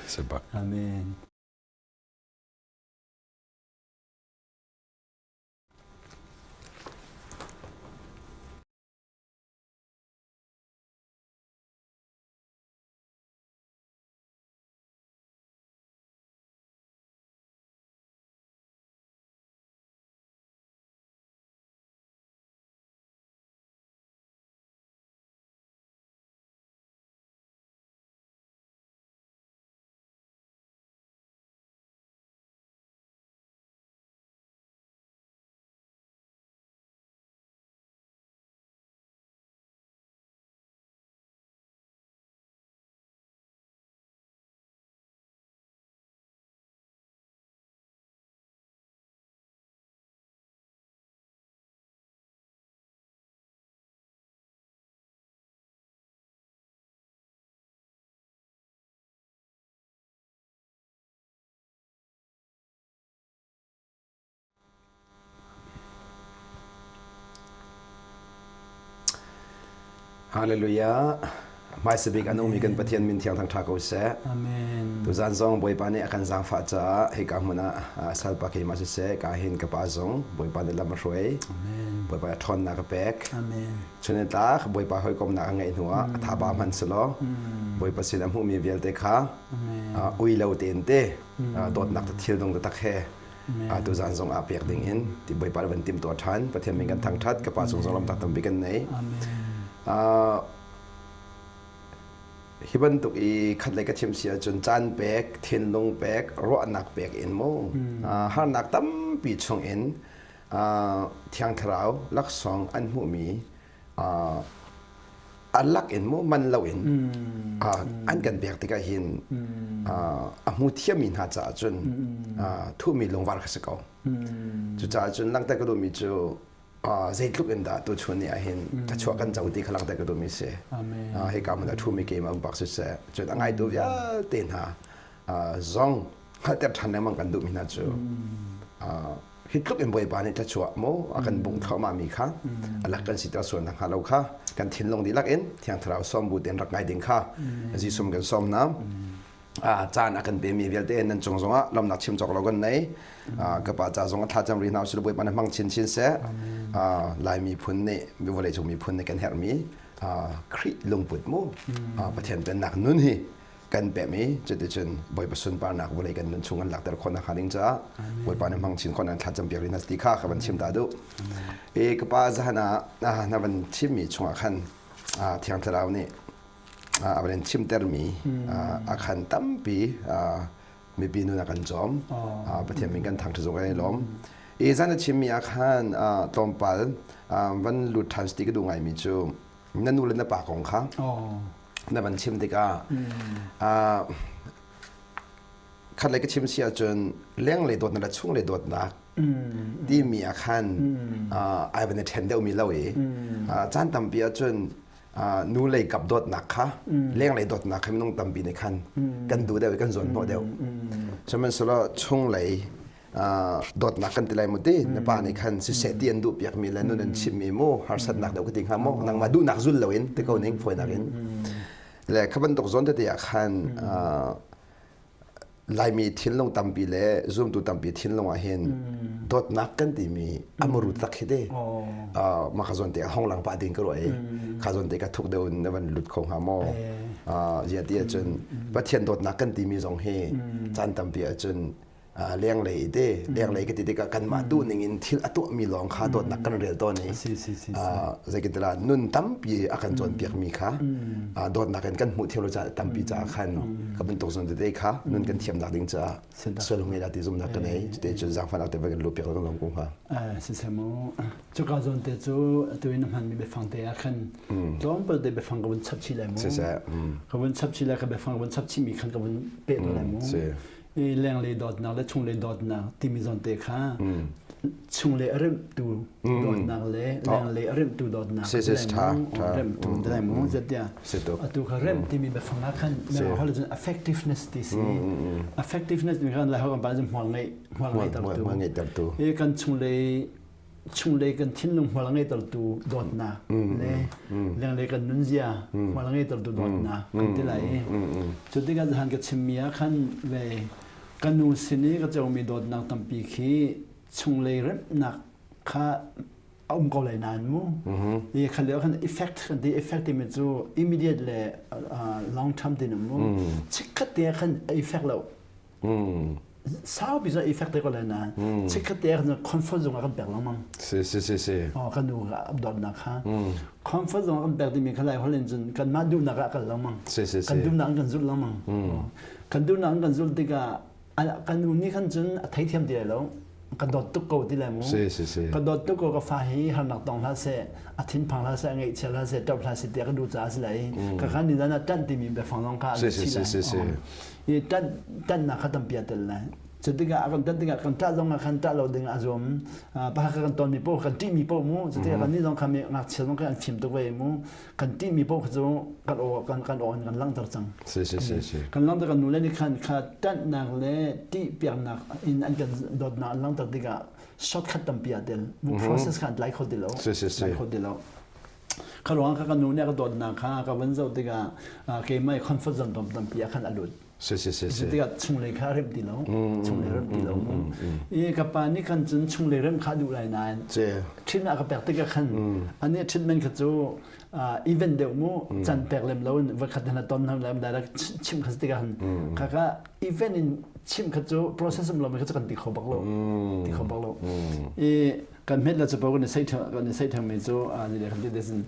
Si bak. Amen. Hallelujah. Hmaisa bik a nungmi kan Pathian min thiang thangṭha ko seh. Amen. Tuzan zong Bawipa nih a kan zaangfah caah hika hmun ah salpa keimah siseh ka hin ka pa zong Bawipa nih lam a hruai. Amen. Bawipa nih ṭhawnnak a pek. Amen. Chun in tlak Bawipa hawikomnak a ngeih hnuah a thaba hman selaw Bawipa sin a hmuhmi vialte kha ui lo tein te dawtnak te thil dong tak he tuzan zong ah pek ding in ti Bawipa van tim tuah ṭhan Pathian min kan thangṭhat ka pa cung zong lam tak tampi kan nei. Hi bantuk i khat lei ka chim si ahcun caan pek, thinlung pek, ruahnak pek in mu harnak tampi chung in Thiang Thlarau laksawng an hmuhmi a lak in mu man lo in an kan pek tikah hin a hmu thiammi hna caah cun thuhmi lungvar kha si ko. Cucaah cun langhter ka duhmi cu zeitluk in dah tuchun ni ah hin thluachuah kan co ti kha langhter ka duhmi si. Hika hmun ah ṭhumi keimah bak siseh, cun a ngaitu vialte hna zong hngalhter ṭhan lengmang kan duhmi hna cu hi tluk in Bawipa nih thluachuah mu a kan bungh thluahmah mi kha a lak kan siter sual nakhnga lo kha kan thinlung dihlak in Thiang Thlarau sawm bu tein rak ngai ding kha Jesuh kan sawm hna. Caan a kan pemi vialte nan cung zongah lawmnak chim cawk lo kan nei. Ka pa ca zong a thlacam rih hna usih Bawipa nih hmang chinchin seh. Lai miphun nih vawleicung miphun nih kan herhmi Khrih lungput mu Pathian pennak nun hi kan pem i cuticun Bawipa sunparnak vawlei kan nun chung an lakter khawh nakhnga ding caah Bawipa nih hmang chin khawh nan thlacam piak rih hna ti kha ka van chim ta duh. E ka pa zahan ah na van chimmi chungah khan Thiang Thlarau nih a van in chimtermi a khan tampi mipi nun a kan cawm. Pathian min kan thangṭhat zung kan i lawm. I zan a chimmi ah khan tlawmpal van lut ṭhan ti ka duh ngaimi cu na nu le na pa kong kha na van chim tikah khat lei ka chim si ahcun lenglei dawtnak le chunglei dawtnak timi ah khan ai van i ṭhen deuhmi lo i caan tampi ahcun nu lei kap dawtnak kha lenglei dawtnak kha minung tampi nih khan kan duh deuh i kan zawn hnawh deuh sihmanhsehlaw chunglei dawtnak kan ti lai mu ti na pa nih khan siseh ti an duh piakmi le nun an chimmi mu harsatnak deuh ka ti hnga maw nangmah duhnak zul loin ti ko ning fawinak in le kha bantuk zawn tete ah khan Laimi thinlung tampi le zumtu tampi thinlung ah hin dawtnak kan timi amuru tak hi te mah kha zawn te hong lang pah ding ka ruah i kha zawn te ka thuk deuh in na van lut kho hnga maw zia ti ahcun Pathian dawtnak kan timi zong hi caan tampi ahcun lenglei te lenglei ka ti tikah kanmah duh ning in thil a tuahmi lawng kha dawtnak kan rel tawn i zeikintila nun tampi a kan cawnpiakmi kha dawtnak in kan hmuh thiam lo caah tampi caah khan ka bantuk zon tete kha nun kan thiamnak ding caah sual hung la ti zumnak ka nei te cu zaangfahnak te kan lu piak kan lom ko hnga siseh mu cuka zawn te cu atu in hmanmi biafang te ah khan tlawmpal te biafang ka vun chap chih lai mu siseh ka vun chap chih lai ka biafang ka vun chap chih mi khan ka vun pe lai mu i lenglei dawtnak le chunglei dawtnak timi zawn te kha chunglei a remhtu dawtnak le lenglei a remhtu dawtnak remhtu lai mu zetia atu kha remh timi biafang ah khan hol cun effectiveness ti si effectiveness mi khan lai hol kan pa hmual ngei hmual ngei tertu i kan chunglei. Chunglei kan thinlung hmual a ngeitertu dawtnak le lenglei kan nunzia hmual a ngeitertu dawtnak kan ti lai i cu tikah zahan ka chimmi ah khan ve ka nu sin i ka comi dawtnak tampi khi chunglei remhnak kha a um ko lai nain mu i kha lio khan effect kan ti. Effect timi cu immediate le long term ti mu chikkhat te khan effect lo, saupi cu effect te ko lai nain chikkhat te khan comfort zone ah kan pek lengmang. Si si si si. Oh, kan nu dawtnak kha comfort zone ah kan pek timi kha lai holh in cun kanmah duhnak ah kal lengmang. Si si si. Kan duhnak in kan zulh lengmang. Kan duhnak in kan zulh tikah kan nu nih khan cun a theithiam ti lai lo, ka dawt tuk ko ti lai mu. Si si si. Ka dawt tuk ko, ka fa hi harnak tong hlah seh, a thinphang hlah seh, a ngaihchia hlah seh, ṭap hlah seh tiah ka duh caah a si lai. Ka khan ni zan ah ṭanh timi biafang zong kha Si si si si si. I ṭanh ṭanhnak kha tampi a tel lai. Cu tikah a kan ṭanh tikah kan ṭah zong ah khan ṭah lo ding a zuam. Pakhat kan tonmi paoh, kan ṭihmi paoh mu. Cu tikah kan nih zong kha mi ngakchia zong kha an fim tuk ve mu. Kan ṭihmi paoh kha cu kan aw kan kan aw in kan langhter cang. Si si si si. Kan langhter. Kan nule nih khan kha ṭanhnak le ṭihpiaknak in an kan dawtnak an langhter tikah shortcut tampi aa tel. Process kha an tlai kho ti lo. Si si si. Tlai kho ti lo. Kha ruang kha kan nu nih a ka dawtnak kha ka van zoh tikah keimah i comfort zone tampi ah khan a lut. Si si si si. Tikah chunglei kha remh ti lo, chunglei remh ti lo mu. I ka pa nih khan cun chunglei remh kha duh lai nain ṭhitnak ka pek tikah khan ani treatment kha cu event deuh mu, can pek lem lo in voikhat na ton hna lem direct chim kha tikah khan kha ka event in chim kha cu process um lo mi kha cu kan ti kho bak lo, ti kho bak lo. I kan hmet la cu kan i sei kan i sei theng mi cu ni le kan ti desin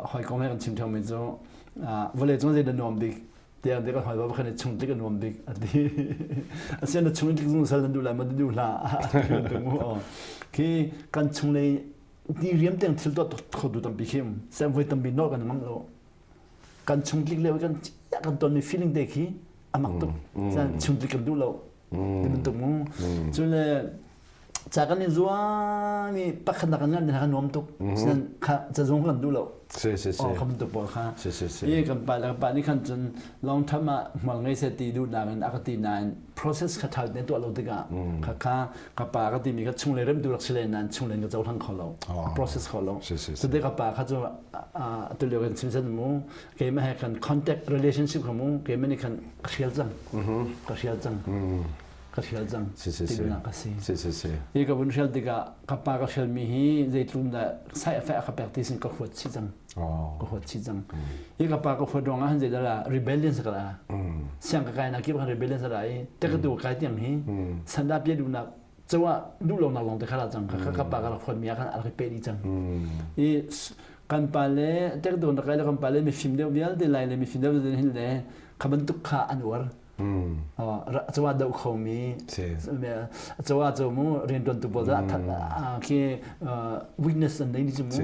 hoi kong he kan chim theng mi cu vawlei cung zei da nuam bik tiang te kan hoi ba khan chung tlik a nuam bik ati. Asian na chung tlik zung sal nan duh lai ma, duh hlah mu. Khi kan chung lei ti riam teng thil tuah kho tu tampi khim sem voi tampi no kan ngam lo. Kan chung tlik le kan kan ton mi feeling te khi amak tuk chung tlik kan duh lo ti bantuk mu. Cule ca kan i zuam i pakhat nak kan ngan kan nuam tuk sinan kha cazung kan duh lo. Si si si. Kha bantuk pawl kha. Si si si. I kan pa le kan pa nih khan cun long term ah hmual ngei seh ti duh nak in a ka ti nain process kha ṭha tein tuah lo tikah kha kha ka pa ka timi kha chunglei rem tu rak si le nain chunglei ka cohlang kho lo, process kho lo. Cute ka pa kha cu atu lio kan chim san mu, keimah he kan contact relationship kha mu, keimah nih khan ka hrial cang, ka hrial cang, ka hrial cang tinak ka si. Si si si. Hi ka vun hrial tikah ka pa ka hrial mi hi zeitlum dah side effect a ka pek ti sin ka huat chih cang, ka huat chih cang. Hi ka pa ka huat ruangah han zeidah rebellion sa ka la siang ka kai na kip kan rebellion sa la i te ka tu kai tiang hi sanda pia du nak chawa du lo nak long te khala cang. Ka ka pa ka rak huat mi ah khan a rak pe di cang. I kan pa le te ka tu na kai le kan pa le mi fim deuh vialte lai le mi fim deuh hin le kha bantuk kha an uar chawa do khomi chawa cho mu riantuan tu pawl khi weakness an nei ni mu,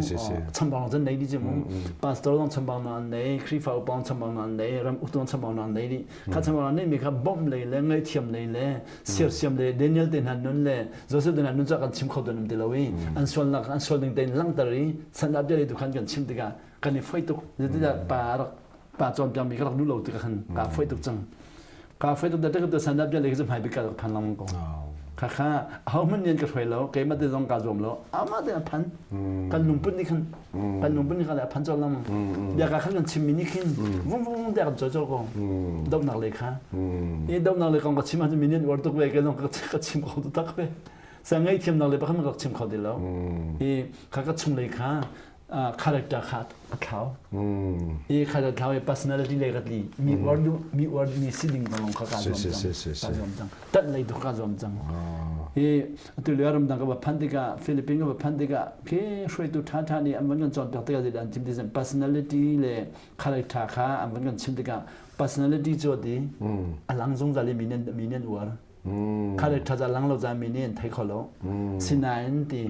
chambang zan nei ni mu, pastor dong chambang na an nei, khrifa upang chambang na an nei, ram uktu chambang na an nei ni kha chambang na nei mi kha bom lei le ngai thiam lei le siar siam le Daniel te hna nun le Joseph te hna nun cha kan chim kho don ti lo i an sual nak an sual ding tein langter i san ap le tu khan kan chim tikah kan i foi tuk. Pa rak pa cawnpiak mi ka rak duh lo tikah khan ka foi tuk cang, ka foi tuk da tek san da le ki hmai bik ka rak phan lang ko. Kha kha ho man nian ka hruai lo, keimah te zong ka zuam lo, ama te phan kan lungput ni khan kan lungput ni khan le phan chol lam bia ka khan kan chim mi ni khin vung vung te kan choi chol ko do nak le kha i do nak le kong ka chim ah mi nian war tuk ve ke zong ka chim ko tu tak ve sa ngai thiam nak le pa khan ka chim kho ti lo. I kha ka chung le kha character kha a thlau i kha a thlau i personality le ka tli mi uar du mi uar mi si ding kong kha ka zuam cang, ka zuam cang, tat lei tu ka zuam cang. I atu lio ram dang ka va phan tikah, Philippines ka va phan tikah khi hruaitu tha tha nih an van kan cawnpiak tikah zeidah an chim ti personality le character kha an van kan chim tikah personality cu ti a lang zungzal i mi nan uar, character ca lang lo ca mi nih an thei kho lo. Sinain ti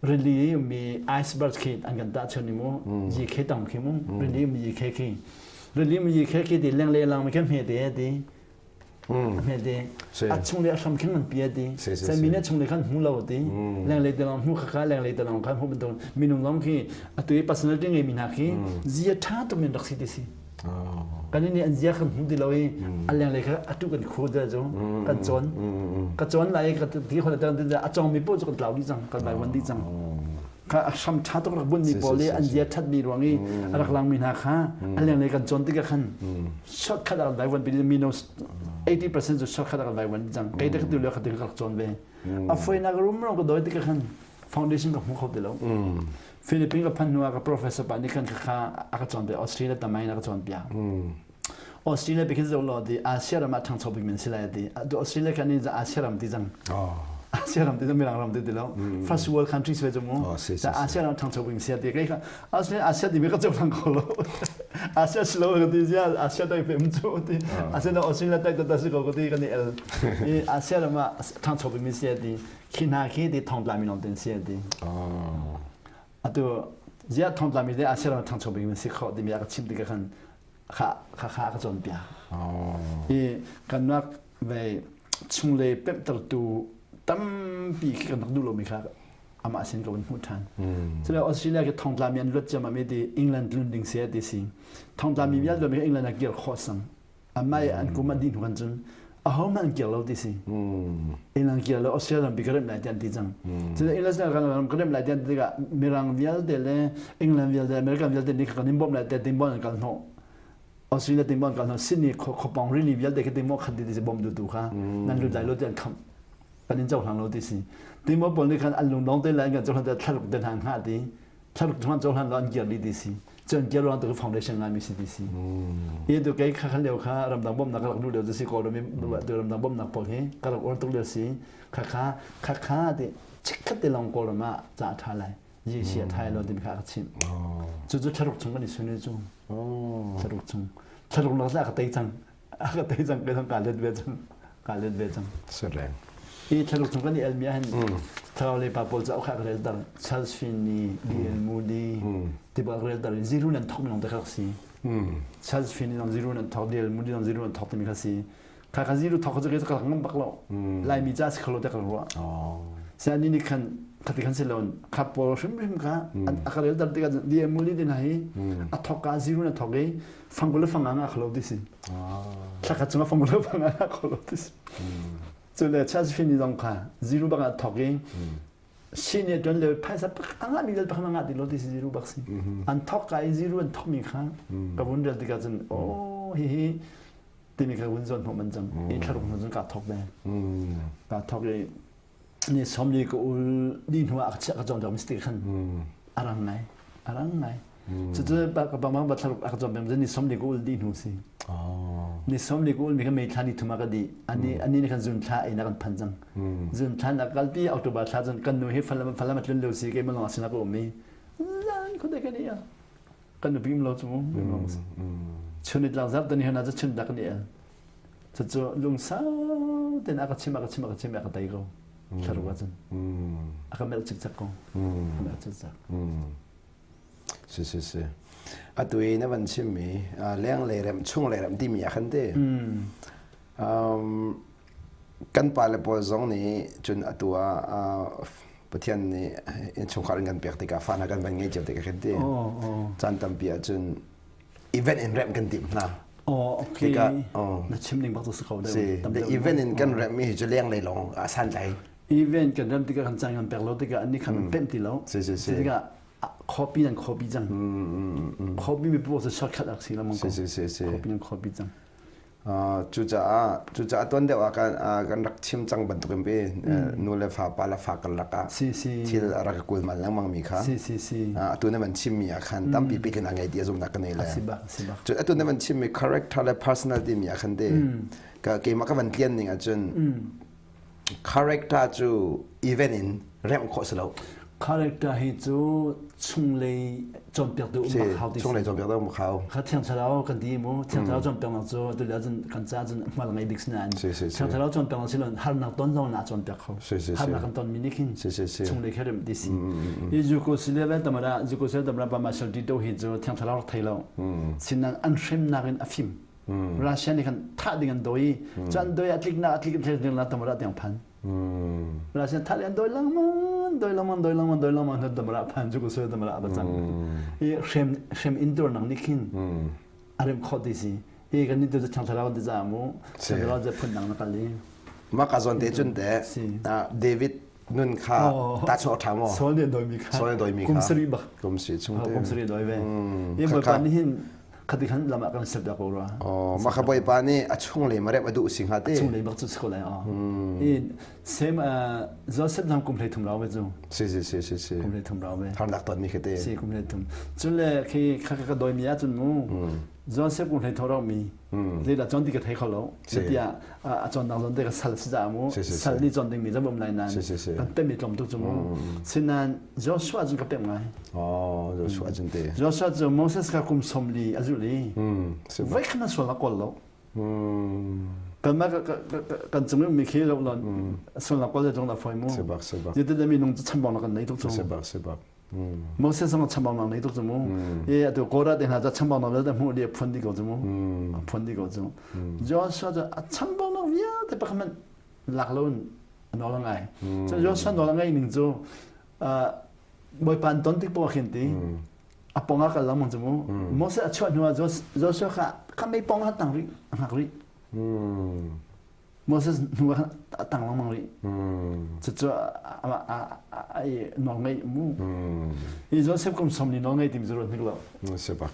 rili mi iceberg khi an kan tah chun ni mu, yi khe tong khi mu, rili mi yi khe khi rili mi yi khe khi ti leng le lang mi khe hme te ti hme te a chung le a hram khin man pia ti sai mi ne chung le khan hmu lo ti leng le te long hmu kha kha leng le te long khan hmu bantuk minung long khi atu i personality ngei mi hna khi zia tha tu min rak si ti si. Kan ini an zia kan hmu ti lo i a lenglei kha atu kan khu te cu kan cawn. Ka cawn lai ka ti khol te a cawng mi paoh cu kan tlau dih cang, kan vaivuan dih cang. Kha a hram ṭha tuk rak bunh mi pawl i an zia ṭhat mi ruang i a rak lang mi hna kha a lenglei kan cawn tikah khan shortcut a kan vaivuan pi mino 80% cu shortcut a kan vaivuan dih cang. Kei te ka tu lio kha ti ka rak cawn ve. A foinak rumro ka dawi tikah khan foundation ka hmu kho ti lo. Philippines ka phanh hnu ah ka professor pa nih khan kha a ka cawnpiak Australia tamai in a ka cawnpiak. Australia bi khin zoh law ti Asia ram ah ṭhangcho bik men si lai ti. Australia kan in Asia ram ti cang. Asia ram ti cang mirang ram ti ti lo. First world countries ve cu mu. Asia ram ṭhangcho bik si ti. Kei kha Australia Asia ti mi ka cohlang kho lo. Asia si lo ka ti zia Asia tai pe cu ti. Asia na Australia tai ta si ko ka ti kan i el. I Asia ram ah ṭhangcho bik mi si ti. Khi hna khi ti thongtla mi lawng ten si ti. Atu ziah thongtla mi te Asia ram ṭhangcho bik mi si kho timi a ka chimh tikah khan kha kha kha a ka cawnpiak. I kan rak ve chunglei pemhtertu tampi khi kan rak duh lomi kha amah sin ka vun hmuh ṭhan. Cule Australia ke thongtla mi an luat ciammam i ti England tlun ding si ti si. Thongtla mi vialte mi England ah kir khawh sang. Amah i an kum a dih hnu kan cun ahohmanh an kir lo ti si. England kir lo Australia ram pi ka remh lai ti an ti cang. Cule England ram ka remh lai ti an ti tikah Mirang vialte le England vialte American vialte nih kan in bawmh lai tiah tingbawn an kal hnawh. Australia tingbawn kal hnawh Sydney khuapawng rili vialte khi tingbawn khat ti si bawm dutu kha nan lut lai lo ti an khamh. Kan in cohlang lo ti si. Tingbawn pawl nih khan an lungdong te lai an kan cohlan te thlaruk te hna hngah ti. Thlaruk chung an cohlan lo an kir dih ti si. Cun kir ruang tu foundation ngai mi si ti si. Hi tu kei kha khan lio kha ramdang bawmhnak ka rak duh lio cu si Kawlram i tu ramdang bawmhnak pawl hi ka rak uar tuk lio si. Kha kha kha kha ti chikkhat te lawng Kawlram ah ca a ṭha lai. Yi si a ṭha lo timi kha a ka chimh. Cu cu thlaruk chung kan i sun i cu. Thlaruk chung. Thlaruk lak a ka tei cang. A ka tei cang kai ka let ve cang. Ka let ve cang. Sureng. Hi thlaruk chung kan i elmi ah hin thlarau le pa pawl cauk kha ka rel tar. Charles Finney, D.L. Moody, ti bak rel tar in zero nan thok mi lawng te kha si. Charles Finney zong zero nan thok, D.L. Moody zong zero nan thok timi kha si. Kha kha zero thok kha cu ka rak ngam bak lo. Laimi ca si khalo te ka ruah. Sian ni nih khan khati khan si loin kha pawl hrimhrim kha a ka rel tar tikah D.L. Moody din hi a thok ka zero na thok i fangul le fanga nga khalo ti si. Thla khat chungah fangul le fanga nga khalo ti si. Cu le Charles Finney zong kha zero bak ah thok i senior tuan le phaisa pak anga mi dal pak nga ti lo ti si zero bak si. An thok ka i zero an thok mi kha ka vun rel tikah cun oh hi hi timi kha vun zawn hnawh man cang. I thlaruk hnu cun ka thok ve. Ka thok i ni somli ka ul di hnu ah ka ka cawn deuh mis ti khan arang ngai arang ngai cucu ka bang ba thlaruk a ka cawn bem ni somli ka ul di hnu si ni somli ka ul mi kha mei thla ni thum a ka di ani ani ni khan zun thla ei na kan phan cang zun thla na kalpi october thla cun kan nu hi falam falam a tlun lio si ke malong asina ka um mi lan ko de ka ni a kan nu bim lo chu mu chunit lang zar tani hana chu chun dak ni el Cucu lungsau tein a ka chim, a ka chim, a ka chim, a ka tei ko. Thlaruk ahcun. A ka melh cikcek ko. A ka melh cikcek. Si si si. Atu i na van chimmi leng lei rem chung lei rem timi ah khan te. Kan pale pawl zong nih cun atu ah Pathian nih innchungkhar in kan pek tikah fa hna kan van ngei cio tikah khan te. Caan tampi ahcun event in remh kan timh hna. Oh, okay. Tikah, oh. Na chim ning bak cu si ko deuh. Si, the event in kan remh mi hi cu leng lei lawng a san tlai. Event kan rem tikah kan caan kan pek lo tikah an nih khan an pemh ti lo. Si si si. Tikah copy an copy cang. Copy mi paoh cu shortcut ak si la mang ko. Si si si si. Copy an copy cang. Cucaah cucaah tuan deuh ah kan kan rak chim cang bantukin pi nu le fa pa le fa karlak ah thil a rak kul mal lengmang mi kha atu na van chim mi ah khan tampi pikin a ngei ti a zumnak ka nei le cun atu na van chim mi character le personality mi ah khan te ka keimah ka van tlian ning ahcun Character cu event in remh khawh si lo. Character hi cu chunglei cawnpiaktu um bak hau ti si. Chunglei cawnpiaktu um bak hau. Kha thiang thlarau kan ti mu. Thiang thlarau cawnpiaknak cu tu lio cun kan ca cun hmal ngei bik si nain. Thiang thlarau cawnpiaknak si lo harnak ton zong na cawnpiak kho. Harnak kan ton mi nih khin chunglei kha remh ti si. Hi Yugoslavia tamara Yugoslavia tamara pa Marshal Tito hi cu thiang thlarau rak thei lo. Sinan an hremnak in a fim. Russia nih khan thah ding an dawi i cu an dawi a tliknak a tlik ding la tamara tiang phan. Russia thah an dawi lengmang dawi lengmang dawi lengmang dawi lengmang hnu tamara phan cu ko sui tamara a cang. I hrem hrem intur nak nih khin A rem khawh ti si. I kan ni tu cu Thiang Thlarau ti caah mu. Thiang Thlarau cu phun dang na kal i. Mah ka zawn te cun te David nun kha ta chuak ṭha maw? Saul nih dawimi kha. Saul nih dawimi kha. Kum sarih bak. Kum sarih chung te. Kum sarih dawi ve. I Bawipa nih hin khati khan lam ah kan sep dah ko rua. Oh, mah kha Bawipa nih a chung le marep a duh si hnga te. A chung le bak cu si ko lai. I same Joseph zong kum 33 rau ve cu. Si si si si si. Kum 33 rau ve. Harnak ton mi khi te. Si kum 33. Cun le khi kha ka doi mi ahcun mu Joseph kum 33 rau mi zeidah cawn ti ka thei kho lo. Tiah a cawnnak zawn te ka sal si caah mu sal nih cawn ding mi zam um lai nain kan pem mi tlawm tuk cu mu. Sinain Joshua cun ka pem ngai. Oh, Joshua cun te. Joshua cu Moses kha kum 40 a zulh i voi khat na sual a kawl lo. Kanmah kan cung i ummi khi lo lon sullam kawl zong da foi mu. Sebak sebak. Zetin mi nung cu chambang kan nei tuk cu. Sebak sebak. Moses zong chambang nang nei tuk cu mu. E atu Korah te hna cu chambang nang vialte hmuh li phun di ko cu mu. Phun di ko cu. Joshua cu a chambang nang vialte pakhat man lak lo in nawl ngai. Cun Joshua nawl ngai ning cu Bawipa an ton tik poah khin ti a pong ah kal lengmang cu mu Moses a chuah hnuah Joshua kha kha mei pong ah tang rih a hngak rih Moses hnu ah a tang lengmang rih cucu ai nawl ngeih mu i Joseph kum 40 nawl ngei timi cu ruat hnik lo sebak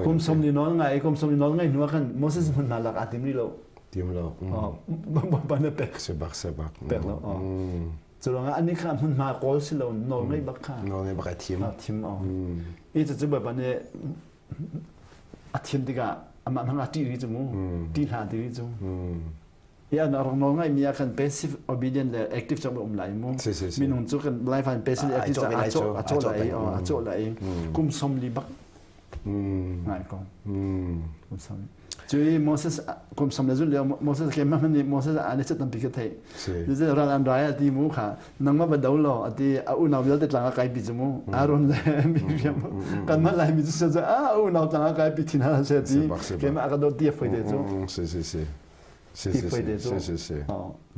kum 40 nawl ngai kum 40 nawl ngei hnu ah khan Moses hmun hna lak aa tim rih lo tim lo Bawipa na pek sebak sebak pek lo Cu ruangah anih kha hmunhma kawl si lo nawl ngeih bak kha. Nawl ngeih bak ai thim. A thim o. I cucu Bawipa nih a thim tikah amah hmang a ṭih ri cu mu. Ṭih hlah ti ri cu. I an rak nawl ngaih mi ah khan passive obedient le active cak um lai mu. Minung cu kan life an passive active cak a cawh a cawh lai a cawh lai kum 40 bak ngai ko. Kum 40. Cui Moses kum sam le zul lio Moses ke ma nih Moses a ne tampi ka thei. Ni ral an rai a ti mu kha nangmah va do law a ti a unau vialte tlang a kai pi cu mu Aaron le Miriam kan mah lai mi cu se a unau tlang a kai pi thin ha se ti keimah ka do ti a foi te cu. Si si si. Si si si. Si si.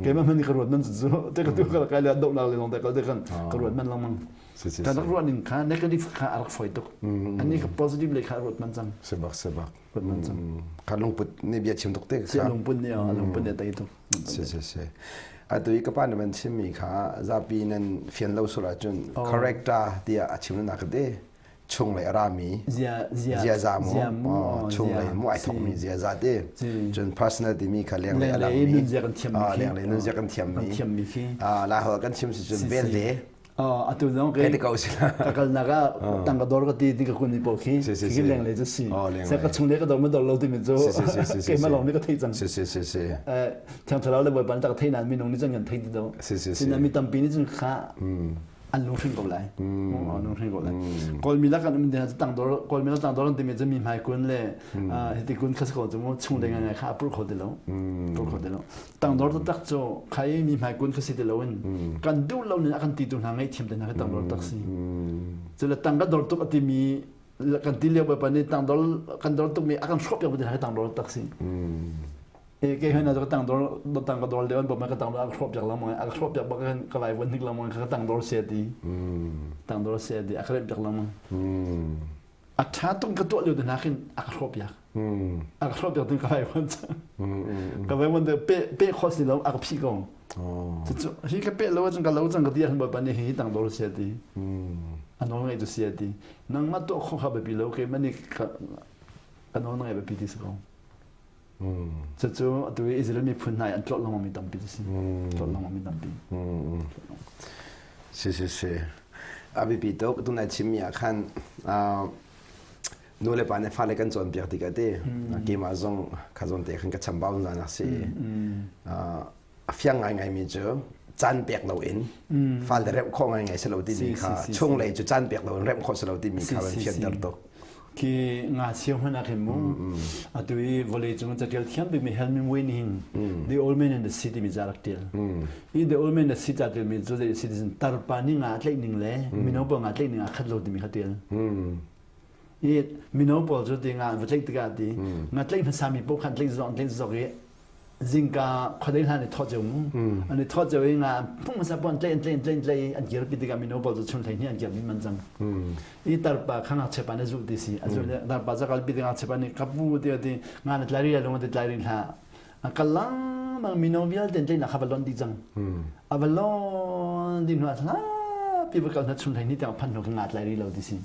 Keimah hman ka ruat man cu te ka tu ka kai le do nak le long te ka te kan ka ruat man lang mang. Kan rak ruat ning kha negative kha a rak foi tuk. Ani ka positive le kha ruat man cang. Sebak sebak. Put man cang. Kan lungput nih bia chim tuk te kha. Lungput nih lungput nih tei tuk. Si si si. Atu i ka pa na van chimmi kha zapi nan fian lo sual ahcun character tiah a chim nak te chung lei a rami ziaza mu chung lei mu ai thokmi ziaza te cun personal timi kha leng lei a langmi leng lei nunzia kan thiammi la hol kan chim si cun vel le Atu zong ke ko si ka kalnak ah tangka dor ka ti ti ka kun mi pawl khi khi leng le cu si se ka chung le ka dor ma dor lo ti mi cu keimah lawng nih ka theih cang si si si si thiang thlarau le bawipa nih tak thei nain minung nih cun kan thei ti do sinain mi tampi nih cun kha an lunghring ko lai an lunghring ko lai kawlmi lak kan um ding tang dor kawlmi lak tang dor an timi cu mi hmai kun le hiti kun kha ko cu mu chung le ngai kha a pur kho ti lo pur kho ti lo tangdor taktak cu khai mi hmai kun kha si ti loin kan duh lo nin a kan ti tu hna ngaihthiam te hna kha tangdor tak si cu le tang ka dor tuk a timi kan ti lio bawipa nih tangdor kan dor tuk mi a kan hrawh piak te hna kha tangdor tak si e ke hna ka tangdor tang ka dor leo bawipa ka tangdor a ka hrawh piak lengmang a ka hrawh piak bak ka vai von hnik lengmang ka tangdor se ti tangdor se ti a ka remh piak lengmang a ṭha tuk ka tuah lio te hna khin a ka hrawh piak a ka hrawh piak tin ka vai wan ka vai wan pe pe kho si lo a ka phih ko cucu hi ka pe lo cun ka lo cang ka ti ahhin bawipa nih hi tang dor sia ti a nawl ngai tu sia ti nangmah tuah kho kha biapi lo ke mani ka ka nawl ngai biapi ti si ko cucu atu i Israel miphun hna an tlawt lengmang mi tampi si tlawt lengmang mi tampi si si si a biapi tuk tu nai chimmi ah khan nu le pa nih fale kan cawnpiak tikah te keimah zong kha zawn te khan ka chambau zan a si a fiang ngaingai mi cu caan pek loin fale remh khawh ngaingai si lo timi kha chunglei cu caan pek loin remh khawh si lo timi kha van fianter tuk Khi nga siang hmanh ah khin mu atu i vawlei cung catial thiam bikmi Hemingway nih hin The Old Man and the Sea timi ca rak tial. I The Old Man and the Sea ca tialmi cu zei citizen tarpa nih nga tlaih ning le mino pawl nga tlaih ning aa khat lo timi kha tial. I mino pawl cu ti nga an va tlaih tikah ti nga tlaih hmasa mi paoh khan tlaih zok tlaih zok i Zingka khuadei hlan i thawh cio mu. An i thawh cio i nga phung hmasa pon tlei tlei tlei tlei an kir pi tikah mino pawl cu chun hlei hnih an kir min man cang. I tarpa kha ngakchia pa nih zulh ti si. A zulh tarpa ca kal pi tikah ngakchia pa nih kapu ti ti nga na tlai ri lo ti tlai ri hlah. A kal lengmang mino vialte tlei nak kha va lon dih cang. A va lon dih hnu ah pi va kal hna chun hlei hnih tiang phan hnu kha nga tlai ri lo ti si.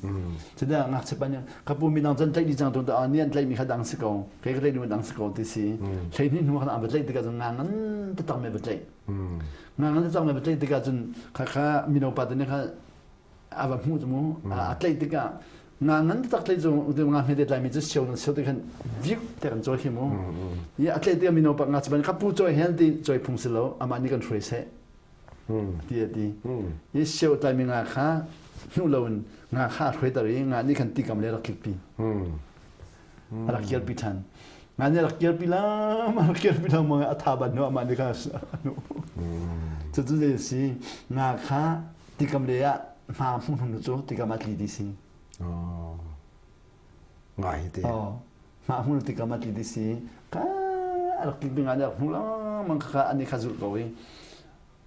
Cudah ngakchia pa nih kapu midang can tlaih dih cang tu ni an tlaih mi kha dang si ko. Kei ka tlaih mi dang si ko ti si. Hlei hnih hnu khan an va tlaih tikah cun nga ngan taktak me va tlaih. Nga ngan taktak me va tlaih tikah cun kha kha mino pa te nih kha a va hmuh cu mu a tlaih tikah nga ngan tak tlaih cu nga hme te tlai mi cu sio nan sio te khan vik te kan cawi khi mu i a tlaih tikah mino pa nga cu ban ka pu cawi hen ti cawi phung si lo amah nih kan hruai seh ti a ti i sio tlai mi nga kha hnu lo in nga kha a hruai tar i nga nih khan tikam le rak tlik pi a rak kirpi ṭhan nga nih a rak kirpi lam a rak kirpi lam a tha ban hnu amah nih kha anu cu cu zei si nga kha tikam le ah hma hmu hnu cu tikam ah tli ti si ngai te hma hmu tikam ah tli ti si ka a rak tlik ding ah rak hmu lengmang kha ani kha zulh ko i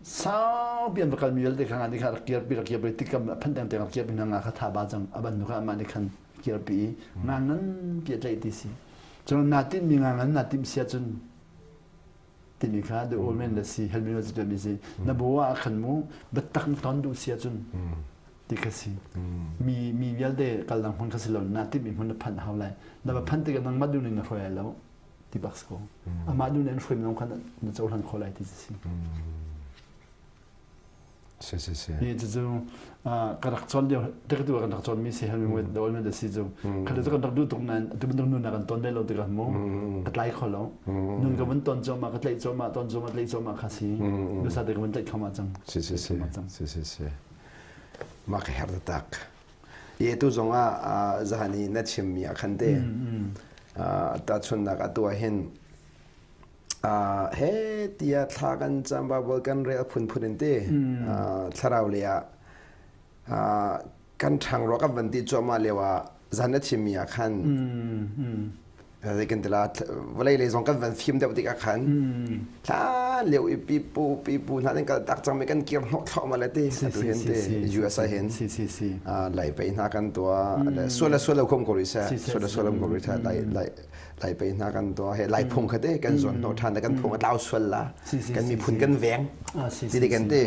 saupi an va kalmi vialte kha nga nih kha rak kirpi rak kirpi tikam phan teng teng rak kirpi hna nga kha tha ba cang a ban nu kha amah nih khan kirpi i nga ngan pi a tlaih ti si cun na tinh mi nga ngan na timh sia cun timi kha the old man le si helmi ma si mi si na bo ah khan mu biatak na ton duh sia cun ti kha si mi mi vialte kal dang hmun kha si lo na timh mi hmun na phanh hau lai na va phanh tikah nangmah duh ning na hruai lai lo ti bak si ko amah nu nih an hruai minung kha na cohlan khawh lai ti si si si si hi cu ka rak cawn lio tek tu kan rak cawn mi si hel mi the old man si cu kha cu kan rak duh tuk nain tu bantuk nun kan ton ve lo tikah mu ka tlai kho lo nun ka vun ton cawma ka tlaih cawma ton cawma tlaih cawma kha si nu sa te ka vun tlaih kho ma cang si si si si si si ma ka her tak Ye tu zong ah zahan i na chimmi ah khan te tahchunhnak atu ah hin he tia thla kan cam Bible kan rel phunphun in te thlarau le ah kan ṭhang ro kan van ti cuahmah lio ah zan na chimmi ah khan Zei kan tila vawlei lei zong kan van fim deuh tikah khan thla lio i pipu pipu hna nan kal tak cang mi kan kir hnawh thluahmah le ti atu hin ti US ah hin lai pei hna kan tua le sual le sual lo khom ko rih seh sual le sual lo ko rih seh lai lai lai pei hna kan tua he lai phung kha te kan zawn hnawh ṭhan le kan phung a tlau sual la kan miphun kan veng ti ti kan ti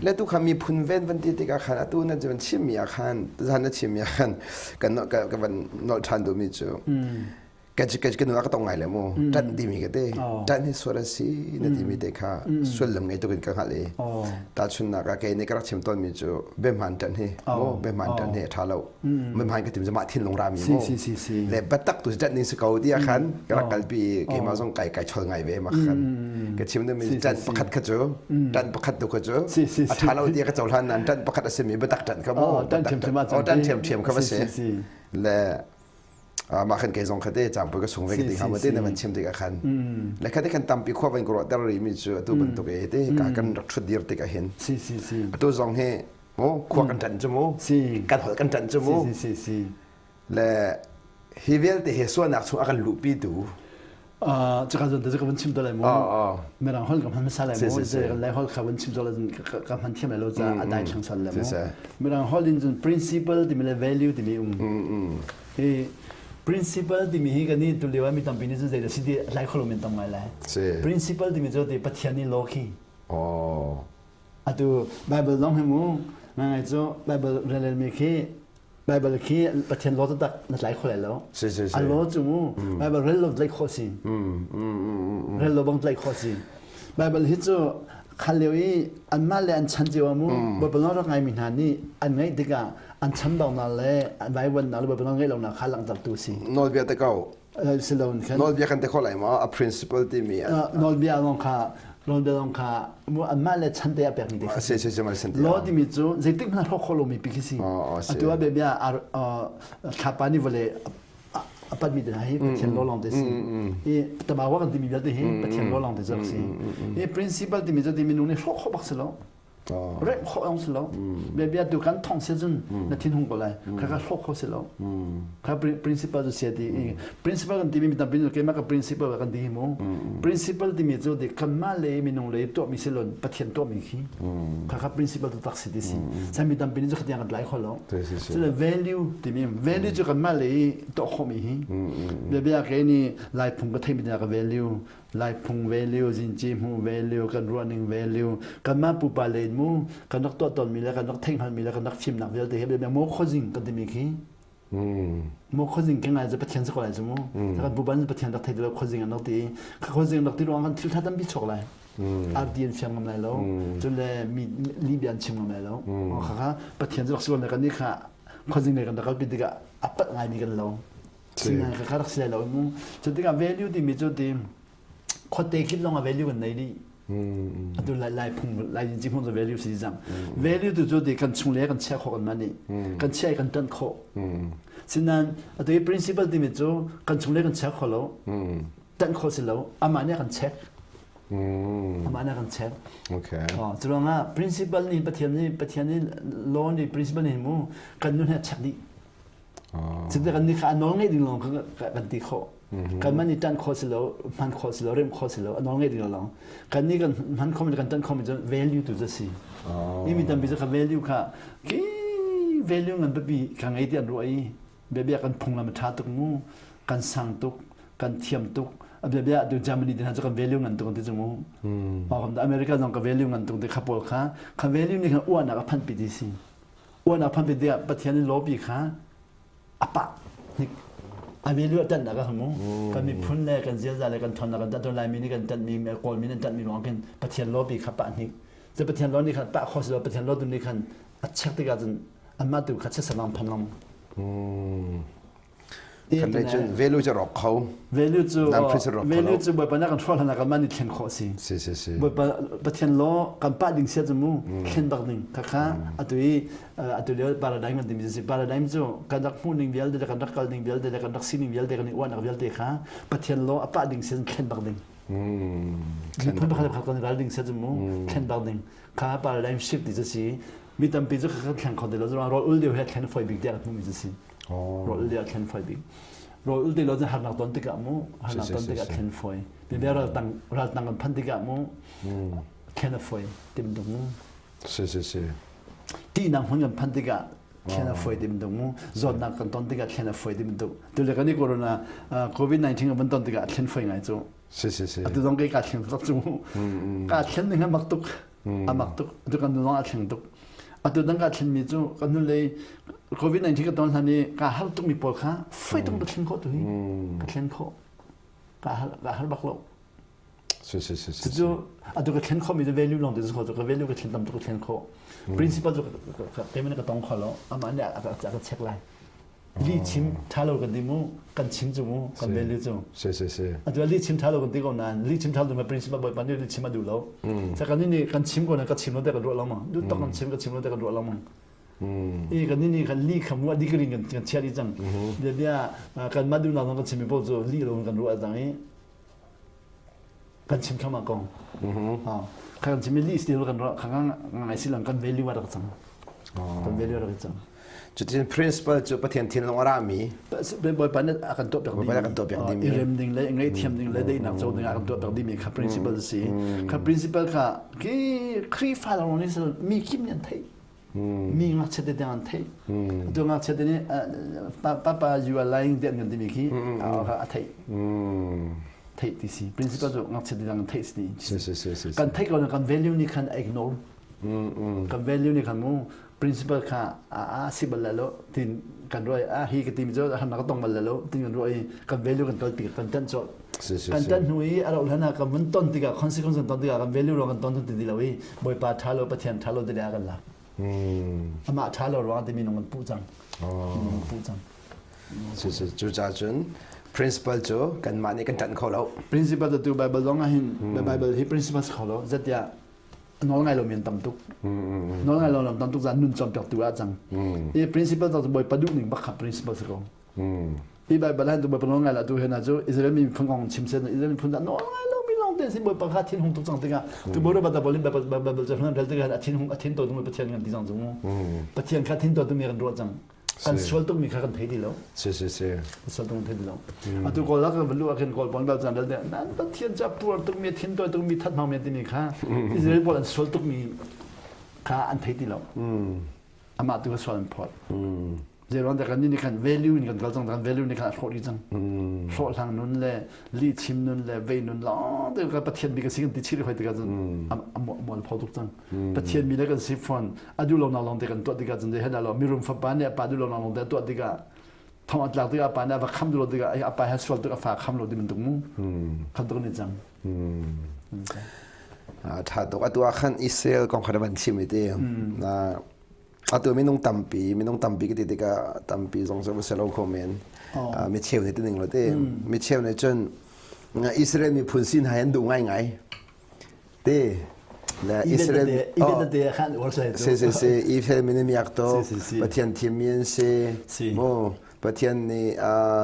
le tu kha miphun ven van ti tikah khan atu na van chimmi ah khan zan na chimmi ah khan kan ka van nolh ṭhan duhmi cu ka ka ka nu a ka tong ngai le mu ṭanh timi ka te ṭanh hi sual a si na timi te kha sullam ngei tuk in ka hngalh i tahchunhnak ah kei nih ka rak chim tawnmi cu biahmaan ṭanh hi mu biahmaan ṭanh hi a ṭha lo biahmaan ka tim cu mah thinlung rami mu le biatak tu ṭanh ding si ko ti ah khan ka rak kalpi i keimah zong kai kai chol ngai ve ma khan ka chim dingmi ṭanh pakhat kha cu ṭanh pakhat tu kha cu a ṭha lo ti ka cohlan nain ṭanh pakhat a simi biatak ṭanh kha mu ṭanh ṭhiamṭhiam kha va si le mah khan kei zong kha te cangpui ka sung ve ka ti hnga ma te na van chim tikah khan le kha te khan tampi khua van ka ruah ter rih mi cu atu bantuk e te ka kan rak ṭhut dir tikah hin atu zong hi mu khua kan ṭanh cu mu kan holh kan ṭanh cu mu le hi vialte hi sualnak chung a kan luhpi tu Caka zon te ka van chim to lai mu mirang hol ka hman hmasa lai mu lai hol kha van chim to lai ka hman thiam lai lo ca a dai thlang sal lai mu mirang hol in cun principle timi le value timi um hi principle timi hi kan i tu lio mi tampi nih cun zei dah si ti lai kholo men tam ngai lai principle timi cu ti pathian nih law khi atu bible zong hi mu ngai cu bible relel mi khi Bible khi Pathian law taktak na tlai kho lai lo. Si si si. A law cu mu Bible rel lo tlaih khawh si. Rel lo bang tlaih khawh si. Bible hi cu khal lio i anmah le an chan cio mu Bible rak ngaimi hna nih an ngaih tikah an chambaunak le an vaivuannak le Bible ngaih lonak kha langhtertu si. Nawlbia te ko. Si lo in khan. Nawlbia kan te kho lai maw? A principle timi. Nawlbia zong kha nawlbia zong kha anmah le chan te a pekmi te kha si. Si si si Law timi cu zeitik hmanh hrawk khawh lomi pi khi si. Atu ah bia thlapa nih vawlei a patmi te hna hi Pathian law lawng te si. I tamawa kan timi vialte hi Pathian law lawng te cu si. I principle timi cu ti minung nih hrawk khawh bak si lo. Remh khawh zong si lo. Bia tu kan thong si cun na thin hung ko lai. Kha kha hlawk kho si lo. Kha principal cu sia ti. Principal kan timi mi tampi cu keimah ka principal kan ti hi mu. Principal timi cu di kanmah le minung le tuahmi si lon Pathian tuahmi khi. Kha kha principal tu tak si ti si. Sai mi tampi nih cu khatiang kan tlai kho lo. Cule value timi value cu kanmah le tuah khawhmi hi. Bia bia ke ni Lai phung ka theimi ka value Laiphung value, zinci hmu value, kan ruahning value, kanmah pupa len mu, kan rak tuah tawnmi le kan rak theihhngalhmi le kan rak fimnak vialte hi bia maw khuazing kan timi khi. Maw khuazing ke ngai cu Pathian si ko lai cu mu. Kan pupa nih Pathian rak thei ti lo khuazing an rak ti. Kha khuazing rak ti ruang kan thil tha tampi chuak lai. Arti an fiang ngam lai lo. Cun le mi lihbia an chim ngam lai lo. Kha kha Pathian cu rak si lo ne kan nih kha khuazing lei kan rak kalpi tikah a palh ngaimi kan lo. Sinai ka rak si lai lo mu. Cu tikah value timi cu ti khuate kip zong ah value kan nei dih. Atu lai lai phung lai yin phung cu value si cang. Value tu cu ti kan chung le kan chia khawh kan mah nih. Kan chia i kan ṭanh khawh. Sinan atu i principle timi cu kan chung le kan chia kho lo. Ṭanh khawh si lo. Amah nih a kan check. Amah nih a kan check. Okay. Cu ruangah principle nih Pathian nih Pathian nih law nih principle nih mu kan nun he a check dih. Cuti kan nih kha a nawl ngeih ding lawng kan ti khawh. Kan man i ṭanh khawh si lo, hman khawh si lo, remh khawh si lo, a nawl ngeih ding lawng. Kan nih kan hman khawhmi le kan ṭanh khawhmi cu value tu cu a si. Mi mi tampi cu kha value kha ki value ngan biapi ka ngei ti an ruah i biabia kan phunglam a ṭha tuk mu, kan sang tuk, kan thiam tuk. Biabia tu Germany te hna cu kan value ngan tuk an ti cu mu. America zong ka value ngan tuk ti kha pawl kha kha value nih khan uahnak a phanpi ti si. Uan phan tiah Pathian in lawpi kha a pah hnik a value a tannak a mu kan miphun le kan ziaza le kan ṭhawnnak kan ṭan Laimi nih kan ṭanhmi Kawlmi nih an ṭanhmi ruang khin Pathian lawpi kha pah hnik cu Pathian law nih khan pah kho si lo Pathian law tu nih khan a check tikah cun anmah tu kha chiatsernak phan lang. Kan lei cun value cu rawk kho. Value cu value cu Bawipa na kan hrual hlan kan mah nih thlen khawh si. Si si si. Bawipa Pathian law kan pah ding sia cu mu thlen bak ding kha kha atu i atu lio paradigm kan timi si paradigm cu kan rak hmuh ning vialte le kan rak kal ning vialte le kan rak sining vialte kan i uahnak vialte kha Pathian law a pah ding sia thlen bak ding. Miphun pakhat pakhat kan ral ding sia cu mu thlen bak ding kha paradigm shift ti cu si mi tampi cu kha kan thleng kho ti lo rawl ul deu he thlen foi bik tiah kan hmuh mi cu si. Rawl ul ah thlen foi bik. Rawl ul ti lo cun harnak ton tikah mu harnak ton tikah thlen foi. Bia ral tang ral tang kan phan tikah mu thlen a foi tim dung mu. Si si si. Tihnak hmun kan phan tikah thlen a foi tim dung mu. Zawtnak kan ton tikah thlen a foi tim dung. Tu le kan i corona COVID-19 kan ton tikah thlen foi ngai cu. Si si si. Atu zong kei ka thleng tuk cu. Ka thlen ning a mak tuk. A mak tuk. Atu kan zong a thleng tuk. Atu dang ka thlen mi cu kan nu lei COVID-19 ka ton hlan i ka har tuk mi pawl kha foi tuk ka thlen khawh tu hi. Ka thlen khawh. Ka har ka har bak lo. Si si si si. Cu atu ka thlen khawh mi cu value long te cu ka value ka thlen tam tuk ka thlen khawh. Principal cu keimah nih ka tong kho lo. Amah nih a ka check lai. Li chim ṭha lo kan ti mu kan chim cu mu kan value cu si si si atu li chim ṭha lo kan ti ko nain li chim ṭha lo principal bawipa nih li chim a duh lo sa kan nih kan chim ko na ka chim lo te kan ruah lo ma du tok kan chim ka chim lo te kan ruah lo ma i kan nih kan li kha mu a degree kan kan chia di cang bia bia kan mah duh nak kan chim mi paoh cu li lo kan ruah cang i kan chim thluahmah ko kan chim mi li still kan ruah kha ngai silang kan value a rak cang kan value a rak cang Cutin principal cu Pathian thinlung a rami Bawipa nih a kan tuahpiak dimi a kan tuahpiak dimi i rem ding le ngaihthiam ding le daihnak co ding a kan tuahpiak dimi kha principal si kha principal kha ki Khrihfa lawng nih mi kim nih an theih mi ngakchia te tiang an theih atu ngakchia te nih papa you are lying ti an kan timi khi a theih theih ti si principal cu ngakchia te tiang an theih si kan theih ko na kan value nih khan a ignore kan value nih khan mu principal kha a si bal lo tin kan ruai a hi ka tim cu han ka tong bal lo tin kan ruai kan value kan tol ti kan tan cho kan tan hnu i a rauh hlan ah kan vun ton tikah consequence kan ton tikah kan value ruang kan ton ti lo i Bawipa tha lo Pathian tha lo ti le kan lak amah tha lo ruang ti minung kan puh cang minung puh cang cu ca cun principal cu kanmah nih kan ṭanh kho lo principal tu Bible zong ah hin Bible hi principal kho lo zatiah nawl ngai lomi an tam tuk nawl ngai lo tam tuk zan nun cawnpiak tu ah cang i principal cu Bawipa duh ning bak kha principal si ko hi Bible han tu Bawipa nawl ngai la tu he na cu Israel mi phun kong chim sen Israel miphun nawl ngai lomi lawng te si Bawipa kha thin hung tuk cang tikah tu bo ba da bolin ba ba ba ca hlan rel tikah a thin hung a thin to tung Pathian kan ti cang cu mu Pathian kha thin to tung mi kan ruah cang kan sual tuk mi kha kan thei ti lo si si si sual tuk thei ti lo atu kawl la kan lu ah khin kawl pon bal chan rel nan Pathian ca puar tuk mi thin to tuk mi that hmang mi ti mi kha Israel pawl an sual tuk mi kha an thei ti lo amah tu kha sual an phawt Zeiruang dah kan nih khan value in kan kal cang kan value nih khan a hrawh dih cang. Hrawh hlang nun le li chim nun le vei nun lawng te kan Pathian mi kan si kan ti chih hoi tikah cun a mual pho tuk cang. Pathian mi le kan si fawn a duh lo nak lawng te kan tuah tikah cun zei hen lo mirum fapa nih a pa duh lo nak lawng te a tuah tikah thong a tlak tikah a pa nih a va kham duh lo tikah a pa he sual tuk a fa kham lo ti bantuk mu khan tuk ni cang. Tha tuk atu ah khan Israel kong kha van chim i ti. Atu minung tampi, minung tampi ka ti tikah tampi zong cu va si lo kho men. Mi cheu nih tining lo ti. Mi cheu nih cun Israel miphun sin hai an duh ngaingai. Ti. Le Israel te khan uar sai Si si si Israel mi nih miak to Pathian thimmi an si. Mu Pathian nih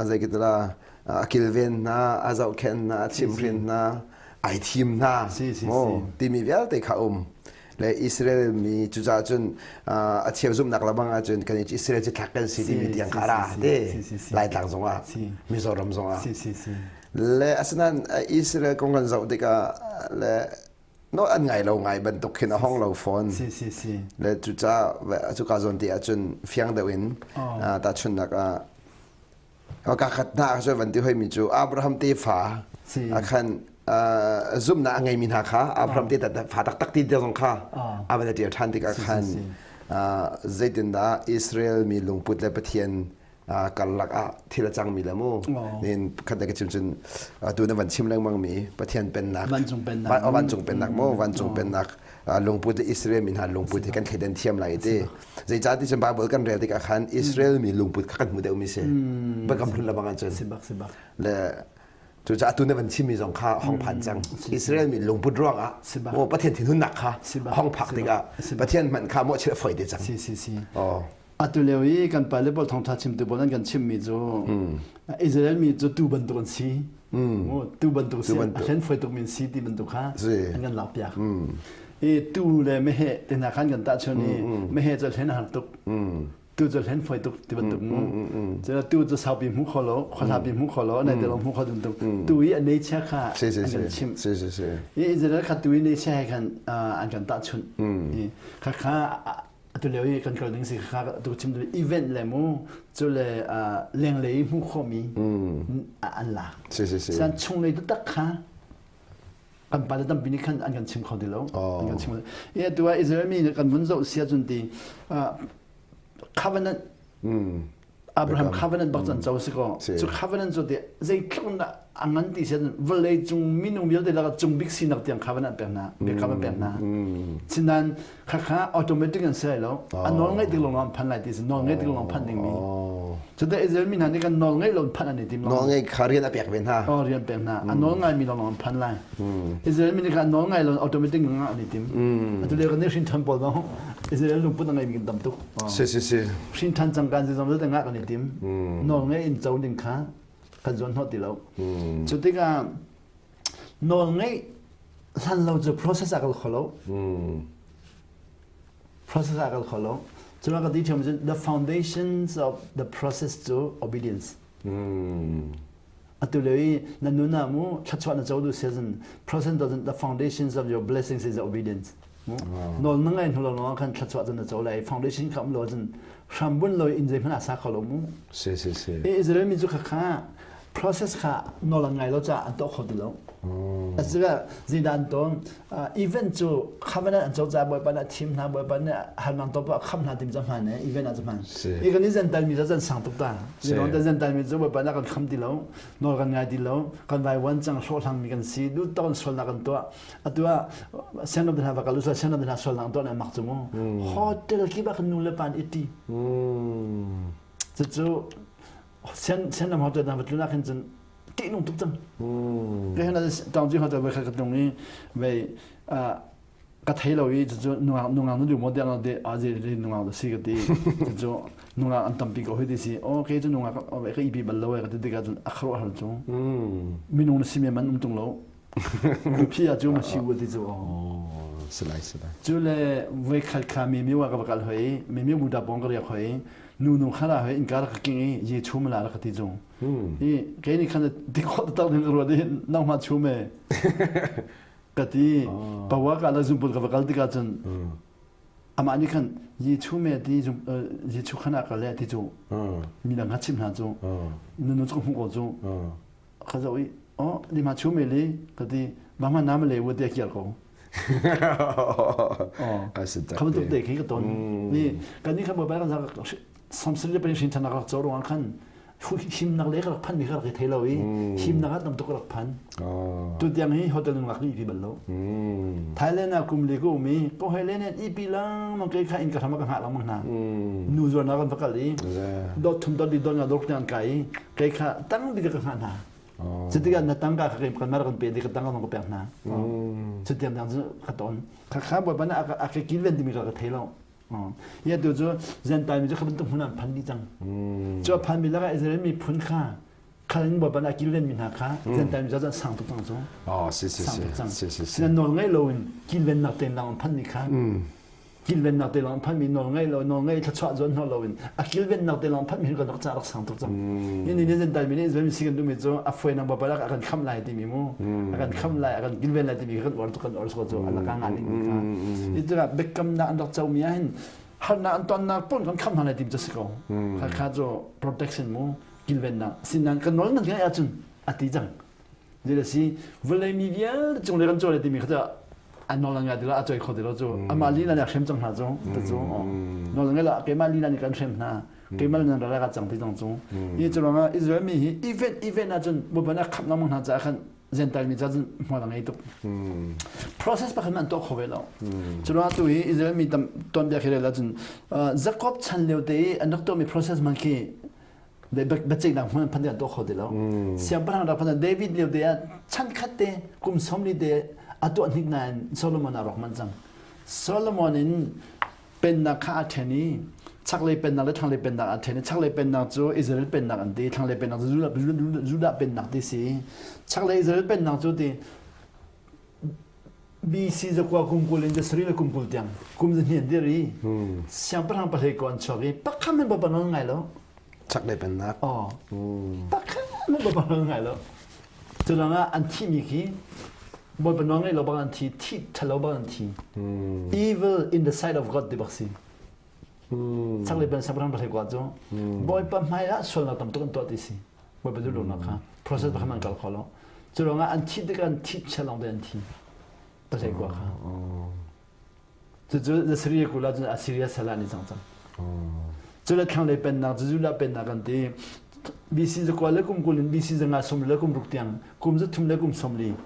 zei ki tala a kilven hna, a zohkhenh hna, a chimhrin hna, ai thim hna. Mu timi vialte kha um. Le Israel mi cucaah cun a cheu zumhnak lebang ahcun kan Israel ci thlak kan si timi tiang kha ra te Laitlang zongah Mizoram zongah le asinain Israel kong kan zoh tikah le no an ngai lo ngai bantuk khin a hong lo fawn le cucaah cuka zawn te ahcun fiang deuh in tahchunhnak ah Ka khat hna ah cun van ti hoimi cu Abraham tefa a khan zumhnak a ngeimi hna kha Abraham te fa taktak ti zong kha a van i ṭial ṭhan tikah khan zeitindah Israel mi lungput le Pathian karlak ah thil a cangmi le mu nin khat ka chim cun tu na van chim lengmang mi Pathian pennak vancung pennak vancung pennak mu vancung pennak lungput le Israel mi hna lungput hi kan thleidan thiam lai ti Zeicah ti cun Bible kan rel tikah khan Israel mi lungput kha kan hmu deuhmi si. Biakam hlun lebang ah cun. Sibak sibak. Le cucaah tu na van chimmi zong kha hong phan cang. Israel mi lungput ruangah maw Pathian thinhunnak kha hong phak tikah Pathian hmanh kha mawhchiat a foi te cang. Si si si. Oh. Atu lio i kan pale pawl thawngtha chimtu pawl an kan chimmi cu Israel mi cu tu bantuk an si. Tu bantuk si. A hlen foi tuk min si ti bantuk kha an kan lakpiak. I tu le meheh te hna khan kan tahchun i meheh cu hlen a har tuk. Tu cu hlen foi tuk ti bantuk mu. Cu tu cu saupi hmu kho lo, khuahlapi hmu kho lo, nai te lo hmu kho tuk. Tu i a nature kha an kan chimh. I Israel kha tu i nature he khan an kan tahchunh. Kha kha atu lio i kan kal ding si kha tu chim event le mu cu le lenglei i hmuh khawhmi an lak. San chunglei taktak kha kan pale tampi nih khan an kan chim kho ti lo an kan chim kho i atu ah Israel mi nih kan vun zoh sia cun ti covenant Abraham covenant bak can co si ko cu covenant cu ti zeitluk dah a ngan ti sian vawlei cung minung vialte lakah cung bik sinak tiang covenant pek hna biakam an pek hna sinain khakha automatic an si lai lo a nawl ngaih tik lawng an phan lai ti si nawl ngaih tik lawng phan ding mi Cuti Israel mi hna nih kan nawl ngeih lo in phanh an i tim. Nawl ngei kha rian a pek ve hna. Oh, rian pek hna. A nawl ngai mi lawng an phan lai. Israel mi nih kha nawl ngai lo automatic ngah an i tim. Atu le kan nih hrin than pawl zong Israel lungput a ngei mi kan tam tuk. Si si si. Hrin than cang kan si zong vialte ngah kan i tim. Nawl ngei in co ding kha kan zuan hnawh ti lo. Cu tikah nawl ngeih hlan lo cu process a kal kho lo. Process ah kal kho lo. Cu ka ti thiam cun the foundations of the process cu obedience. Atu lio i na nun ah mu thluachuah na co du season process doesn't the foundations of your blessings is obedience. Nawl na ngai hnu lo khan thluachuah cun na co lai foundation kha um lo cun hrambun lo in zei hmanh a sa kho lo mu. Si si si. Israel mi cu kha kha process kha nawl an ngai lo caah an tuah kho ti lo. Asika zeidah an ton event cu covenant an co caah Bawipa nih a thim hna Bawipa nih halmang to a kham hna tim cu hman eh event ah cu hman. I kan i Gentile mi cu zan sang tuk ta. Zan ta Gentile mi cu Bawipa nih a kan kham ti lo nawl kan ngai ti lo kan vaivuan cang hlawhhlang mi kan si duh tak in sualnak kan tuah atu ah sianginn hna va kal usah sianginn hna sualnak tuah na mak cu mu hotel kip ah kan nu le pa an iti cucu Sen lam hotel na va tlun ah khin cun ṭihnung tuk cang. Ka hen tawng ci hotel voi khat ka tlung i vei ka thei lo i cucu nungak nungak na duh maw tiah de a je le nungak da si ka ti cucu nungak an tampi ko hoi ti si o ke cu nungak ka ipi bal lo e ka ti tikah cun a kharuah har cu minung na si men man um tung lo. Luphi ah cu ma si u ti cu. Si lai si lai. Cu le voi khat kha mi mi wa ka va kal hoi, mi mi bu da pong ka riak hoi, nu nu kha la hoi in ka rak king i ye chum la rak ti cu. I kei ni khan ti khot tak ding ruat i nang ma chum e. Ka ti pawa ka la zumpul ka va kal tikah cun amah nih khan ye chu me ti ye chu khana ka le ti cu mi dang kha chim hna cu nu nu cu hmu ko cu ka zoh i oh ni ma chu me li ka ti ma ma na ma le wo te kiar ko kha bantuk te khi ka ton ni kan ni kha mobile kan samsung le prin than rak cho ruang khan himnak le ka rak phan mi kha rak thei lo i himnak ah tam tuk rak phan tu tiang hi hotel nung lak ni pi bal lo Thailand ah kum le ko mi ko he le ne i pi lang mang ke kha in ka thama ka ngah lang mang hna nu zuar na kan va kal i dot thum dot di dot nga dot kan kai kei kha tang bik ka hngah hna cutikah na tangka kha kan mar kan pe di ka tangka ka pek hna cutiang dang cu ka ton kha kha bawipa nih a ka kilven timi ka ka thei lo ya tu cu Gentile mi cu kha bantuk hmun an phan dih cang cu a phan mi lakah Israel mi phun kha khalin bawipa nih a kilven mi hna kha Gentile mi cu sang tuk cang cu oh si si si si si si nawl ngei lo in kilvennak te lang phan mi kha Kilvennak te lawng phanmi nawl ngei lo nawl ngei thluachuah zawn hnaw loin a kilvennak te lawng phanmi kan rak ca rak sang tuk cang. Ni ni ni dai mi nih Israel si kan duhmi cu a fuai nang bapa a kan kham lai timi mu a kan kham lai a kan kilven lai timi kan uar tuk kan uar so cu alaka nga ding kha. Itulah biakamnak an rak co mi ah hin harnak an tonnak pon kan kham hna lai timi cu si ko. Kha kha cu protection mu kilvennak sinan kan nawl nan ngai ahcun a ti cang. Zei si vawlei mi vialte cung le kan cawl timi kha a nawl ngai ti lo a choi kho ti lo cu amah lila nih a hrem cang hna cu ta cu nawl ngai lo keimah lila nih kan hrem hna keimah nan ral ka cang ti cang cu hi cu ruangah Israel mi hi event event ahcun Bawipa nih a khamh lengmang hna caah khan Gentile mi ca cun hmual a ngei tuk process pakhat an tuah kho ve lo cu ruangah tu hi Israel mi tam tuan bia khi rel ahcun Jacob chan lio te i an rak tuahmi process man khi biaceihnak hmun phan an tuah kho ti lo. Siangpahrang rak phan David lio te ah chan khat te kum 40 te a tuah hnik nain Solomon a rawk manh cang. Solomon in pennak kha a ṭhen i chaklei pennak le thlanglei pennak a ṭhen i chaklei pennak cu Israel pennak an ti thlanglei pennak cu Judah pennak ti si chaklei Israel pennak cu ti BC zakua kum 20 in zasarih le kum 20 tiang kum zahnih an dir i siangpahrang pahlei ko an chuak i pakhat men bapa nawl ngai lo. Chaklei pennak. Oh. Pakhat men bapa nawl ngai lo. Cu ah an thihmi khi Bawipa nawl ngai lo bang an thi, thi ṭhalo bang an thi. Evil in the sight of God ti bak si. Chaklei pen siangpahrang pahlei ko cu Bawipa hmai ah sualnak tam tuk an tuah ti si. Bawipa duhlonak kha process pakhat an kal kho lo. Cu ruangah an thih tikah an thih chia lawng te an thi. Pasei kua kha. Cucu Assyria kul ahcun Assyria sal ah an i cang cang. Cu le thlanglei pennak cu Judah pennak an ti. BC zakua le kum 20 in BC zanga sawm le kum ruk tiang kum 3 le kum 40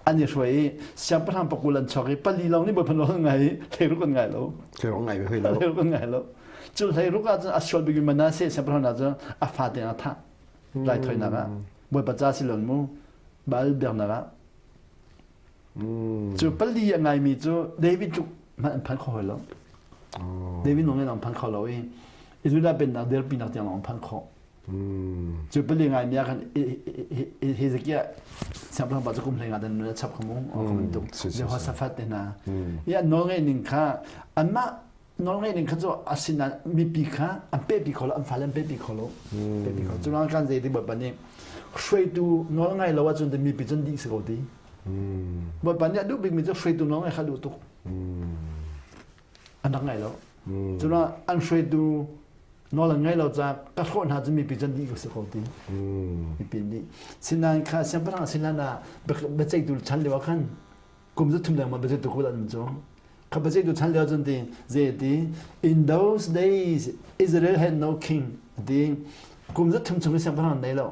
an i hruai i siangpahrang pakul an chuak i pali lawng nih Bawipa nawl an ngai i hleiruk an ngai lo. Hleiruk ngai ve hoi lo. Hleiruk an ngai lo. Cu hleiruk ah cun a sual bik mi Manasseh siangpahrang hna cu a fate a thah. Raithawinak ah Bawipa ca si lon mu Baal biaknak ah. Cu pali a ngaimi cu David tluk hmanh an phan kho hoi lo. David nong in an phan kho lo i Judah pennak dirpinak tiang an phan khawh. Cu pali ngaimi ah khan Hezekiah siangpahrang pa cu kum hlei nga dan a chap kha mu kha bantuk Jehoshaphat te hna. I an nawl ngeih ning kha anmah nawl ngeih ning kha cu asinain mipi kha an pepi kho lo an fale an pepi kho lo pepi kho cu kan zei ti bawipa nih hruaitu nawl ngai lo ahcun mipi cun dih si ko ti bawipa nih a duh bikmi cu hruaitu nawl ngai kha duh tuk an rak ngai lo cu an hruaitu nawl an ngai lo caah ka hrawh hna cu mipi cun dih ko si ko ti mipi nih sinain kha siangpahrang sinan ah biaceihtu chan lio ah khan kum 3 lengmang biaceihtu kul an cu kha biaceihtu chan lio cun ti zei ti in those days Israel had no king ti kum 3 chung i siangpahrang nei lo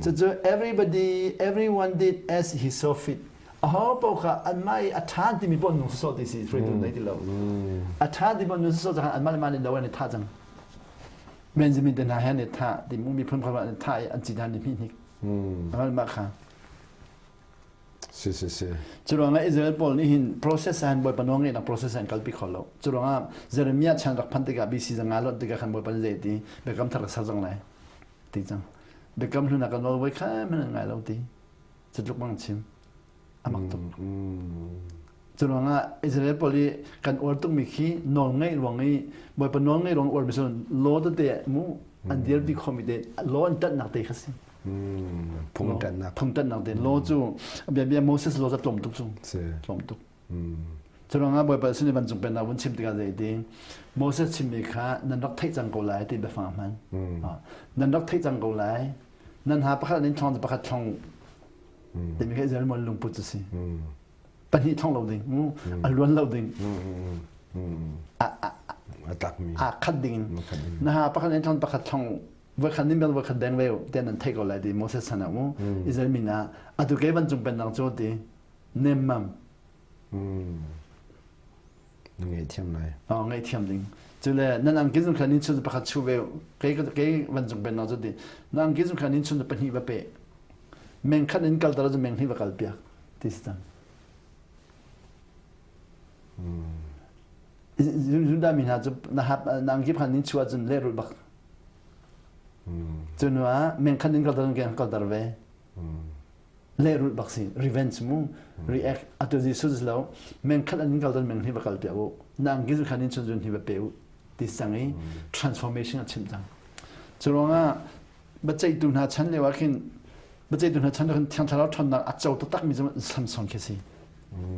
cucu everybody everyone did as he saw fit aho paoh kha anmah i a ṭha timi paoh nung sawsawh ti si hruaitu nei ti lo a ṭha ti paoh nung sawsawh cang anmah le mah nih lo an i thah cang Benjamin te hna he an i thah ti mu miphun kha an i thah i an ci hna ni hnih hnik mah kha Si si si. Cu ruangah Israel pawl nih hin process ah hin Bawipa nawl ngeihnak process ah hin kalpi kho lo. Cu ruangah Jeremiah chan rak phanh tikah BC zanga lot tikah khan Bawipa nih zei ti biakam thar ka ser cang lai ti cang. Biakam hlun ah ka nawl voi kha hmanh an ngai lo ti. Cu tluk bang chim. Amak tuk. Cu ruangah Israel pawl i kan uar tukmi khi nawl ngeih ruang i Bawipa nawl ngeih ruang uarmi cu law tete mu an dirpi khomi te law an ṭanhnak te kha si. Phung ṭanhnak. Phung ṭanhnak te law cu bia bia Moses law cu tlawm tuk cu. Tlawm tuk. Cu ruangah Bawipa sin i vancung pennak vun chim tikah zei ti Moses chimmi kha nan rak theih cang ko lai ti biafang a hman. Nan rak theih cang ko lai. Nan ha pakhat in thlong pakhat thlong timi kha Israel mon lungput cu si. Pahnih thong lo ding, a luan lo ding. A tlakmi. A khat ding in. Na ha pakhat in thlong pakhat thlong voikhat nin bel voikhat deng ve te nan theih ko lai ti Moses chan ah mu Israel min ah atu ke vancung pennak cu ti nemmam Ngaihthiam lai. Oh, ngaihthiam ding. Cule nan angki zung khan in chun pakhat chu ve kei kei vancung pennak cu ti na angki zung khan in chun pahnih va pe meng khat in kal tar cu meng hnih va kal piak ti si cang. Judah mi hna cu na hap na angki khan in chu ahcun lehrulh bak. Cu hnu ah meng khat in kal tar kal tar ve. Lehrulh bak si revenge mu react atu Jesuh lo meng khat an kal don meng hi va kal piak u nang gi khan in chun zun hi va pe u ti sang i transformation a chim cang cu ruangah biaceihtu hna chan lio ah khin biaceihtu hna chan khin thiang thlarau ṭhawnnak a co taktak mi cu Samson khi si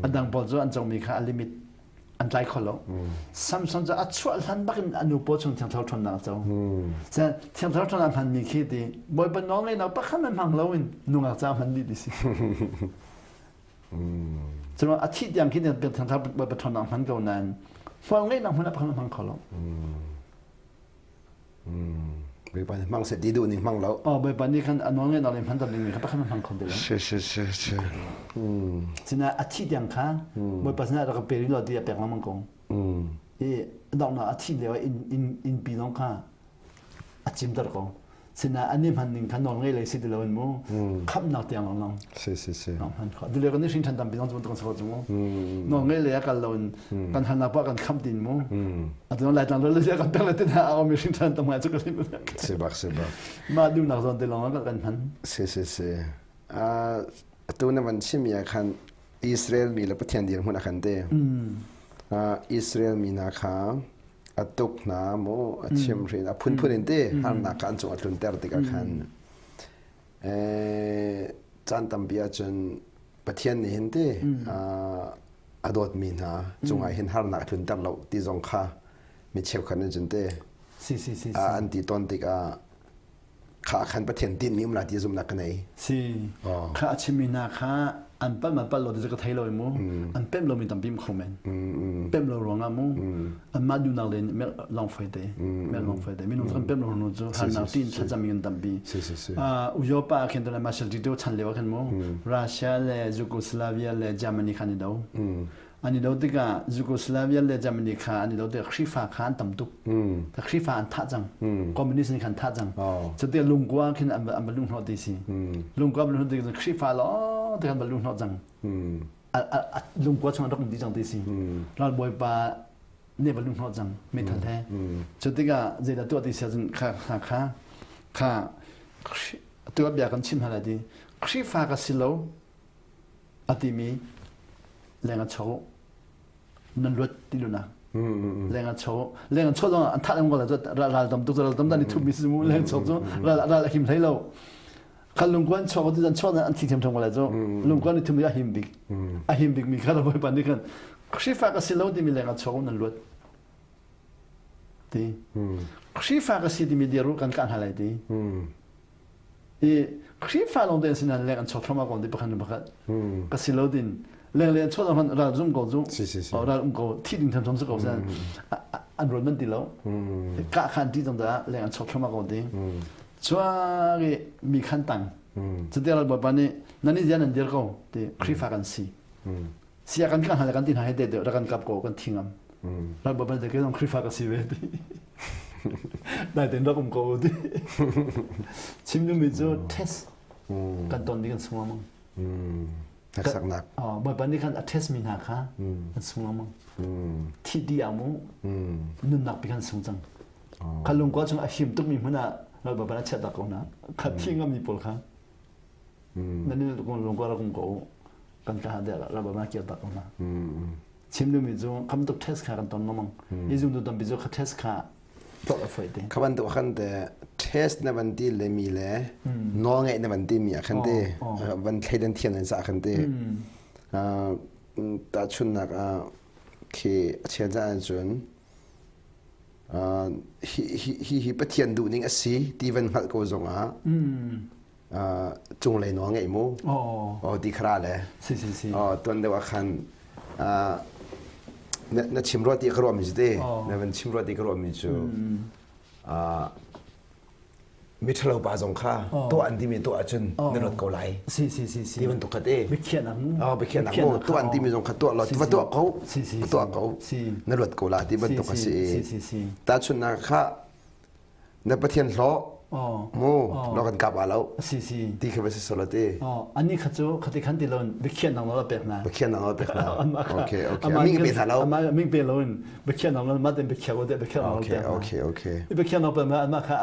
a dang pawl cu an comi kha a limit an tlai kho lo. Samson cu a chuah hlan bak in a nu paw chung thiang thlarau ṭhawnnak a co. Thiang thlarau ṭhawnnak hmanmi khi ti Bawipa nawl ngeihnak pakhat hmanh hmang lo in nungak ca hman dih ti si. Cun a thih tiang khi thiang thlarau Bawipa ṭhawnnak hman ko nain hmual ngeihnak hmun ah pakhat hmang kho lo. Bawipa nih hmang seh ti duh ning hmang lo. Oh, Bawipa nih khan a nawl ngeihnak le hman ding kha pakhat hmang kho ti lo. Si si si si. Sina a thih tiang kha Bawipa sinah rak pe rih lo ti a pek lengmang ko. I donghnak a thih lio in in in pi zong kha a cimter ko. Sina an i hman ning kha nawl ngei lei si ti lo in mu khamnak tiang long long. Si si si. Long hman kho. Dile kan ni hring than tampi zong cu kan sa cu mu. Nawl ngei lei a kal lo in kan halnak pa kan kham tin mu. Atu Laitlang le kan pek le tin ha a mi hring than tam ngai cu kan Si bak si bak. Ma duhnak zawn te lawng ah kan hman. Si si si. Atu na van chim ya khan Israel mi le Pathian dirhmun a kan te. Israel mi hna kha a tuk hna mu a chim hrin a phunphun in te harnak kha an cung a tlunter tikah khan caan tampi ahcun Pathian nih hin te a dawtmi hna cungah hin harnak a tlunter lo ti zong kha mi cheukhat nih cun te si si si an ti tawn tikah kha khan Pathian tinhmi um la ti zumhnak ka nei. Si. Kha a chimmi hna kha an palh ma palh lo ti cu ka thei lo i mu. An pemh lomi tampi um kho men. Pemh lo ruangah mu anmah duhnak le melh long fai te. Melh long fai te. Minung kan pemh lo nu cu harnak tin thlacam in tampi. Uyopa ah khin tana Marshal Tito chan lio ah khan mu Russia le Yugoslavia le Germany khan i do. An i do tikah Yugoslavia le Germany kha an i do tikah Khrihfa kha an tam tuk. Khrihfa an thah cang. Communist nih khan thah cang. Cuti lungkua khin an va lunghnawh ti si. Lungkua lunghnawh ti Khrihfa lawng te khan va lunghnawh cang. Lungkua chung rak um ti cang ti si. Ralbawipa nih va lunghnawh cang meithal he. Cu tikah zeidah tuah ti si ahcun kha kha kha kha tu bia kan chim hna lai ti Khrihfa ka si lo a timi leng a cho nan luat ti lu na leng a cho leng a cho zong an thah leng ko la ral tam tuk ral tam dan i thup mi si mu leng cho cu ral ral a him hlei lo khal lungkuan cho tu an cho an thi thiam thiam ko lai cu lungkuan i thum a him bik a him bik mi kha bawi pa nih khan Khrihfa ka si lo timi leng a cho nan luat ti Khrihfa ka si timi dir kan ka hna lai ti I Khrihfa lawng te an si nain leng an chuak thluahmah ko ti pakhat le pakhat ka si lo din leng le an chuak hmanh ral zum ko zu ral um ko thi ding tham si ko san an ruat man ti lo ka khan ti cang dah leng an chuak thluahmah ko ti chuak i mi khan tang cuti ral bawipa nih nan i zian an dir ko ti Khrihfa kan si sia kan ka hna le kan ti hna he te rak kan kap ko kan thingam ral bawipa nih ke zong Khrihfa ka si ve ti dai ten rak um ko ti chim duhmi cu test kan ton ding kan sung lengmang hneksaknak bawipa nih khan a test mi hna kha an sung lengmang thi di ah mu nunnak pi khan sung cang kha lungkua chung a him tukmi hmun ah ral bawipa na chiah tak ko hna kha thi ngami pawl kha nan lungkua rak um ko. Kan ka de ra ba ma kir tak ko na. Chim duhmi cu kham tuk test kha kan ton lengmang. I zumtu tampi cu kha test kha tuah a fawi te. Kha bantuk khan te test na van ti le mi le nawl ngeih na van ti mi ah khan te van thleidan thiam nan sa khan te tahchunnak ah khi a chian caan cun hi hi hi Pathian duhning a si ti van hngalh ko zong ah cunglei nawl ngeih mu oh ti khara le si si si oh tuan deuh ah khan na chim rua ti ka ruah mi cu te na van chim rua ti ka ruah mi cu miṭhalo pa zong kha tuah an timi tuah ahcun na luat ko lai si si si si ti bantuk kha te biakhiahnak mu oh biakhiahnak mu tuah an timi zong kha tuah law va tuah ko va tuah ko na luat ko la ti bantuk a si si si si tahchunhnak kha na Pathian hlawh mu lo kan kap a lo si si ti kha va si solo ti ani kha cu khati khan ti lon biakhiahnak nawl a pek hna biakhiahnak nawl a pek hna okay okay aming pe hna lo aming pe lo in biakhiahnak nawl ma ten biakhiah ko te biakhiahnak nawl pek okay okay biakhiahnak pe ma ama kha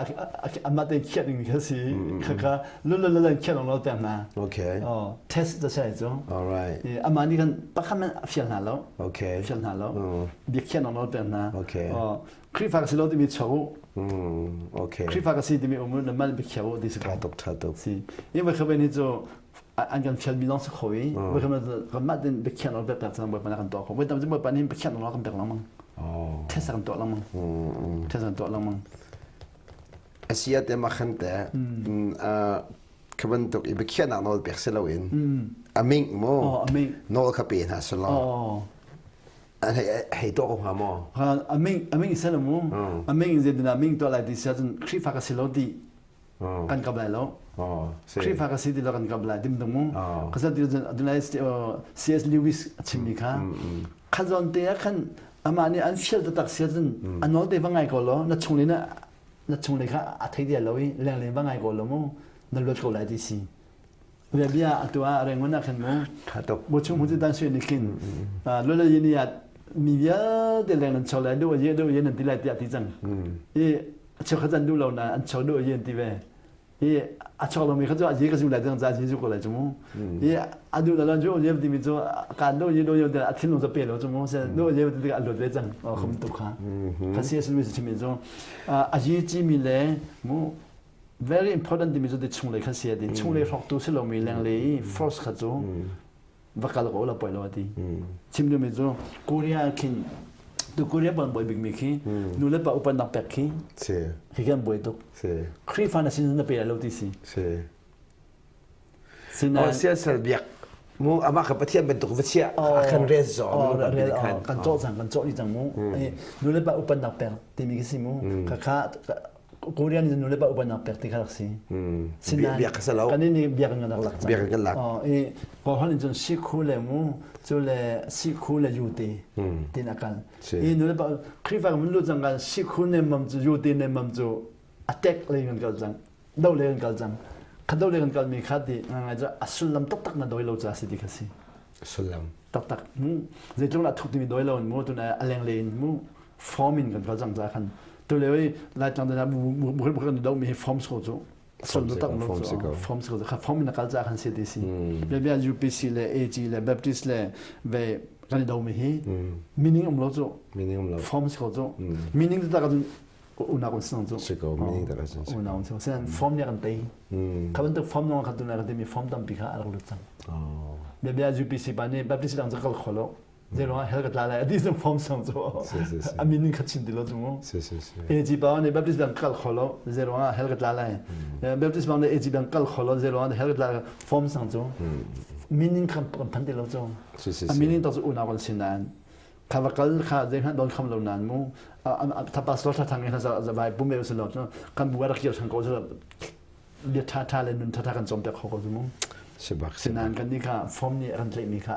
ama ten khiah ding kha si kha kha lu lu lu khiah nawl pek hna okay oh test da sai cu all right ama ni kan pakhat man fial hna lo okay fial hna lo biakhiahnak nawl pek hna okay oh Khrihfa ka si lo timi chuak u. Okay. Khrihfa ka si timi um u, nan biakhiak u ti si Tha tuk, tha tuk. Si. I voi khabe ni cu an kan fial mi lawng si kho i voi khabe kanmah tin biakhiak nawl pek pek cang Bawipa kan tuah kho. Voi tam cu Bawipa nih biakhiak nawl kan pek lengmang. Test kan tuah lengmang. Test kan tuah lengmang. Asia te ma khan te kha bantuk i biakhiahnak nawl pek si loin aming mu nawl kha pe hna selaw hei tuah ko hnga maw? Aming aming sel mu. Aming zeitindah aming tuah lai ti si ahcun Khrihfa ka si lo ti kan kap lai lo. Khrihfa ka si ti lo kan kap lai dim ding mu. Ka sa ti cun adunai C.S. Lewis a chimmi kha kha zawn te ah khan amah nih an fial taktak si ahcun a nawl te va ngai ko law na chung le na na chung le kha a thei dia lo i leng le va ngai ko lo mu na luat ko lai ti si. Bia bia atu ah Rangoon ah khan mu bu chung hu dan sui ni khin lo le yin ya mi vialte leng nan chol lai du ye du ye nan ti lai tiah ti cang i cheu kha chan du lo na an chol du ye ti ve i a chol lo mi kha chu a ye ka zu lai cang za ji zu ko lai chu mu i a du la lan ju ye ti mi chu kan do ye do ye a thin lo pe lo chu mu se do ye ti a lot ve cang o khum tu kha kha si su mi chi mi chu a ye chi mi le mu very important timi cu ti chunglei kha si a ti chunglei hrawktu si lomi lenglei i force kha cu va kal ko la poi lo a ti chim duhmi cu Korea khin tu Korea ban boi bikmi khi nu le pa upat nak pek khi khi kan buai tuk Khrihfa na sin na pe lo ti si Sinain siasal biak mu amah kha Pathian bantuk va chiah a kan rel zo kan cawh cang kan cawh ni cang mu nu le pa upat pek timi khi si mu kha kha Korean nu le pa upat pek ti kha rak si sinain biak kha lo kan ini biak kan rak lak cang biak kan lak i kawlhon in cun sikhu le mu cu le sikhu le yute tin akal i nu le pa Khrihfa mun lu cang kan sikhu ne mam cu yute ne mam cu attack le kan kal cang do le kan kal cang kha do le kan kal mi kha ti ngai cu a sullam taktak na doi lo ca si ti kha si sullam taktak mu zeitluk na thuk timi doi lo in mu tuna a leng le in mu form in kan kal cang ca khan tu le oi lai tlang dana bu bu kan do mi hi form so cu sullam tak lo cu form so kha form in na kal ca khan si ti si bia bia UPC le AG le Baptist le ve kan do mi hi meaning um lo cu meaning um lo form so cu meaning tak unau kan sinang cu si ko meaning tak asin unau kan sinang sen form nih kan tei kha bantuk form nong kha tuna kan timi form tampi kha a rak lut cang bia bia UPC pa nih Baptist dang cu kal kho lo zeiruang ah hell ka tla lai ati zong form sang cu a meaning kha chin ti lo cu mu AG pa nih Baptist dang kal kho lo zeiruang ah hell ka tla lai Baptist bang nih AG dang kal kho lo zeiruang ah hell ka tla form sang cu meaning kha kan phan ti lo cu a meaning tak cu unau kan sin nain kha va kal kha zeihmanh don kham lo nan mu tha pastor tha thang in za vai pum me se lo kan bu rak kir thang ko se bia tha tha le nun tha tha kan chom pek kho ko mu sibak sinan kan ni kha form ni kan tlai mi kha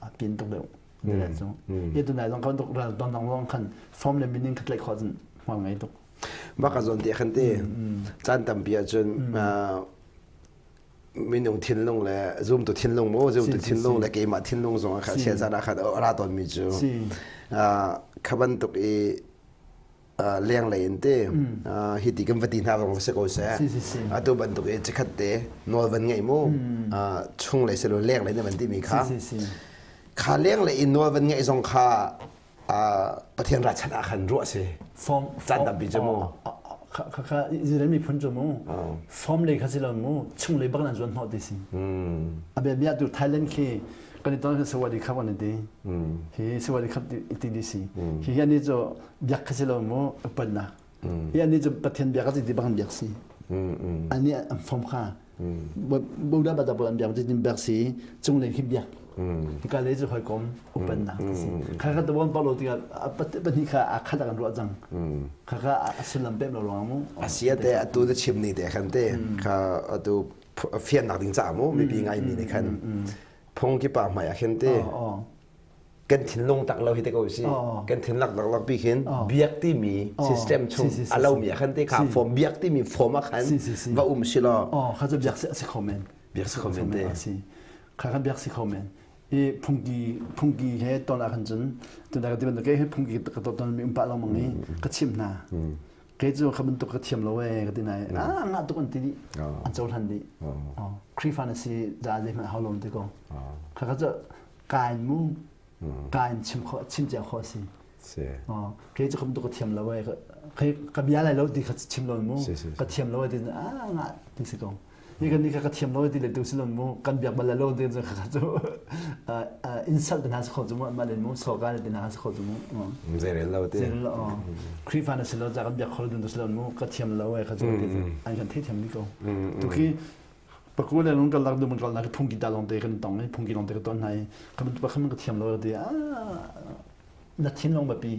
a pin tuk deuh ne cu ye tu nai zong kan tuk ral don dong long khan form le meaning kha tlai kho cun hmal ngai tuk baka zon te khan te chan tampi ahcun minung thinlung le zumtu thinlung mu zumtu thinlung le keimah thinlung zong kha chia zan ah khan ra tawn mi cu kha bantuk i Lenglei in te hi ti kan va ti hna zong va si ko seh. Atu bantuk i chikhat te nawl van ngeih mu chunglei si lo lenglei na van timi kha kha lenglei in nawl van ngeih zong kha Pathian ralchanh ah khan ruah si. Caan tampi cu mu. Kha kha Israel miphun cu mu form lei kha si lo mu chunglei bak nan zuan hnawh ti si. A bia bia tu Thailand khi kan i ton kan sawadi khap an ti. Hi sawadi khap ti di si. Hi hi ani cu biak kha si lo mu upannak. Hi ani cu Pathian biak a ti bang biak si. Ani an form kha Buddha bata pawl an biak cu biak si cunglei khi biak. Hika lei cu hawikom upannak ti si. Kha kha tawon pa lo tikah pahnih kha a khat ah kan ruah cang. Kha kha a sullam pem lo ruang mu. Asia te atu na chim ni te khan te kha atu fiannak ding ca mu mipi ngai mi nih khan phung ki pa hmai ah khin te kan thinlung tak lo hi te ko si kan thinlak tak lak pi khin biak ti mi system chung a lo mi khan te kha form biak ti mi form a khan va um si lo kha cu biak si kho men biak si kho men te kha khan biak si kho men i phungki phungki he ton ah khan cun tun ka ti bantuk ke he phungki ka to ton mi um pa lengmang i ka chim hna kei cu kha bantuk ka thiam lo ee ka ti nai a ngah tuk an ti dih an cohlan dih Khrihfa na si za zei hmanh hau lo ti ko kha kha cu kain mu kain chim kho chim cia kho si kei cu kha bantuk ka thiam lo ee ka bia lai lo ti kha chim lo mu ka thiam lo ti a ngah ti si ko Hi kan nih ka thiam lo ti le tu silon mu kan biak bal lo ti cu kha cu insult te hna si kho cu mu mah len mu soka te hna si kho cu mu zeirel lo te zeirel lo Khrihfa na si lo ca kan biak kho lo tu silon mu ka thiam lo e kha cu ti an kan thei thiam ni ko tu khi paku le nung kan lak du mun kal na phungki ta long te kan tong i phungki long te ka ton hna i kan pa kham ka thiam lo ti a na thin long ba pi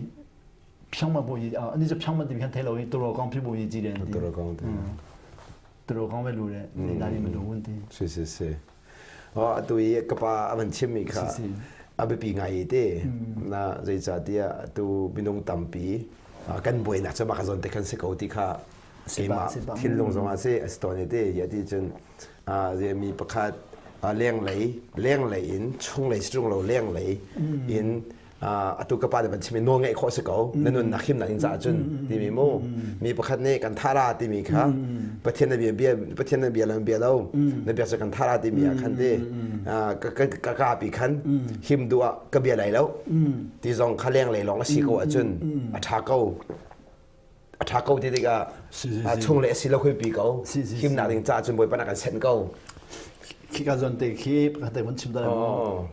phyang ma bo yi ani chu phyang ma ti kan thei lo i turo kong phi bo yi ji den ti turo kong ti သူတို့ကောင်းပဲလို့တဲ့ဒါတွေမလိုဘူးတင် si si si oh atu i ka pa a van chimmi kha a biapi ngai te na zeicahtiah atu minung tampi kan buainak cu mah ka zawn te khan si ko ti kha keimah thinlung zong ah si a si tawn i te ya ti cun mi pakhat lenglei lenglei in chunglei si ṭung lo lenglei in atu ka pa nih van chim i nawl ngeih khawh si ko na nunnak himnak in caah cun timi mu mi pakhat nih kan thara timi kha Pathian na bia bia Pathian na bia lo bia lo na bia cu kan thara timi ah khan ti ka ka pi khan him duh ah ka bia lai lo ti zong kha leng lei lawng a si ko ahcun a ṭha ko a ṭha ko ti tikah chung le a si lo khui pi ko himnak ding caah cun Bawipa na kan senh ko Khika zawn te khi pakhat te vun chim ta mu.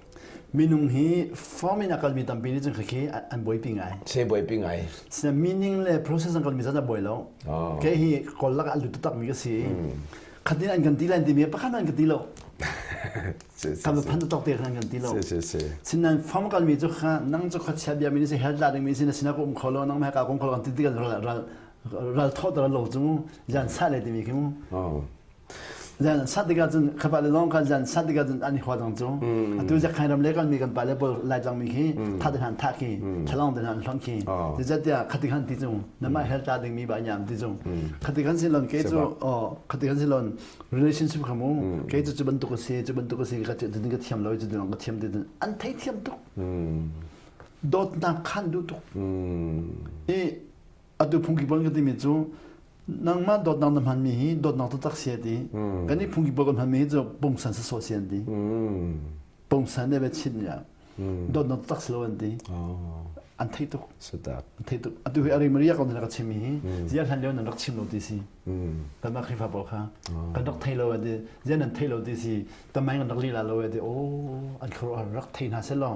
Minung hi form in a kalmi tampi nih cun khi an buaipi ngai. Se buaipi ngai. Sina meaning le process an kalmi zat a buai lo. Ke hi kawl lak an lut tak mi ka si. Khatin an kan ti lan timi pakhat an kan ti lo. Kan phan tok te kan kan ti lo. Sinan form kalmi cu kha nang cu kha chia bia mi si hel la ding mi si na sina ko um kholo nang ma ka kong kholo kan ti ti kan ral ral ral tho ta lo chu mu jan sa le timi khi mu. Zan sat tikah cun khapa le lawng kha zan sat tikah cun an i hua cang cu. Atu Zakhain ram le kan mi kan pale pawl lai cang mi khi tha te han tha khi thalong te han hlon khi. Zeicahtiah khati khan ti cung nama hel ta ding mi ba nyam ti cung. Khati khan sin lon ke cu oh khati khan sin lon relationship kha mu ke cu cu bantuk a si cu bantuk a si ka cu ka thiam lo cu ka thiam ti an thei thiam tuk. Dawtnak khan duh tuk. I atu phungki bon ka timi cu nangmah dawtnak na hmanmi hi dawtnak taktak si ti kan i phungki pawl kan hmanmi hi cu pungsan sawsawh si an ti pungsan ne be chin ya dawtnak taktak si lo an ti an thei tuk an thei tuk atu hi ari maria ko na rak chim hi zia hlan lio nan rak chim lo ti si kanmah Khrihfa pawl kha kan rak thei lo ti zia nan thei lo ti si tamai kan rak lila lo ti o an khor rak thei hna sel lo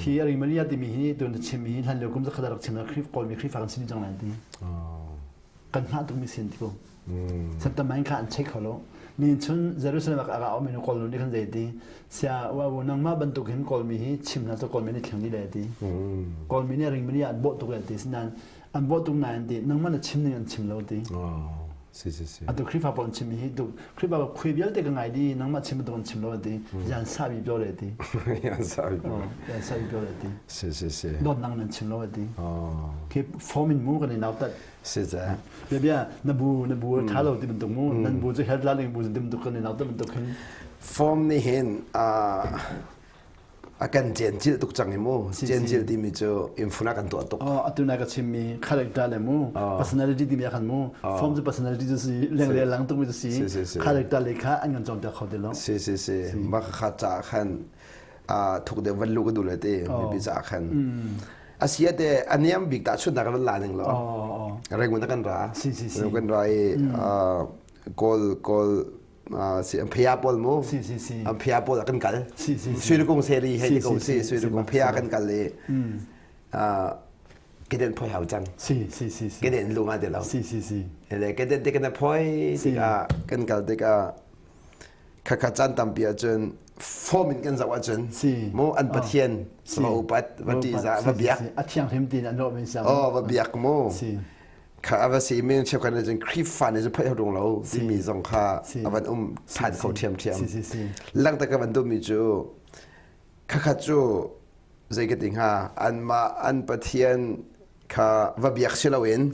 hi ari maria timi hi tu na chim hi hlan lio kum zakhat rak chim na Khrih kawlmi Khrihfa kan sin cang lai ti kan hngah tukmi sin ti ko September kha an check kho lo ni chun Jerusalem ah a um in kawl nu nih khan zei ti sia wa wu nangmah bantuk hin kawlmi hi chim na to kawlmi nih thleng ni le ti kawlmi nih ring mi an bawh tuk le ti sinan an bawh tuk nain ti nangmah na chim ning an chim lo ti Si si si. Atu Khrihfa pawl an chim hi tu Khrihfa khui vialte ka ngai di nangmah chim bantuk an chim lo ti yan sa bi pyo le ti. Yan sa bi pyo. Yan sa bi pyo le ti. Si si si. Dawt nang nan chim lo ti. Ke form in mu kan i nau tat. Si ca. Bia bia na bu na bu tha lo ti bantuk mu nan bu cu health la ling bu dim tuk kan i nau tat bantuk hin. Form ni hin. A kan cencil tuk cang i mu. Cencil timi cu infuna kan tuah tuk. Oh, atu na ka chimmi character le mu personality timi khan mu form cu personality cu si leng le lang tuk mi cu si character le kha an kan cawnpiak kho ti lo. Si si si. Mah kha ca khan thuk deuh van lu ka duh le te mipi ca khan. Asia te aniam bik ta chun na kan la ning lo. Rangoon kan ra. Si si si. Kan ra i kawl kawl si an phia pawl mu si si si an phia pawl kan kal si si suirukung seri hei ti ko si suirukung phia kan kal i keden phoi hau cang si si si si keden lu nga te lo si si si le keden te kan phoi tikah kan kal tikah khakha caan tampi ahcun form in kan zoh ahcun si mu an pathian va upat va ṭihzah va biak a thianghlim tin an lawh min sang oh va biak mu si Kha a va si mi cheukhat nih cun Khrihfa nih cun phoih rung lo timi zong kha a van um ṭhan kho ṭhiamṭhiam. Langhter ka van duhmi cu khakhat cu zei ka ti hnga anmah an Pathian kha va biak si loin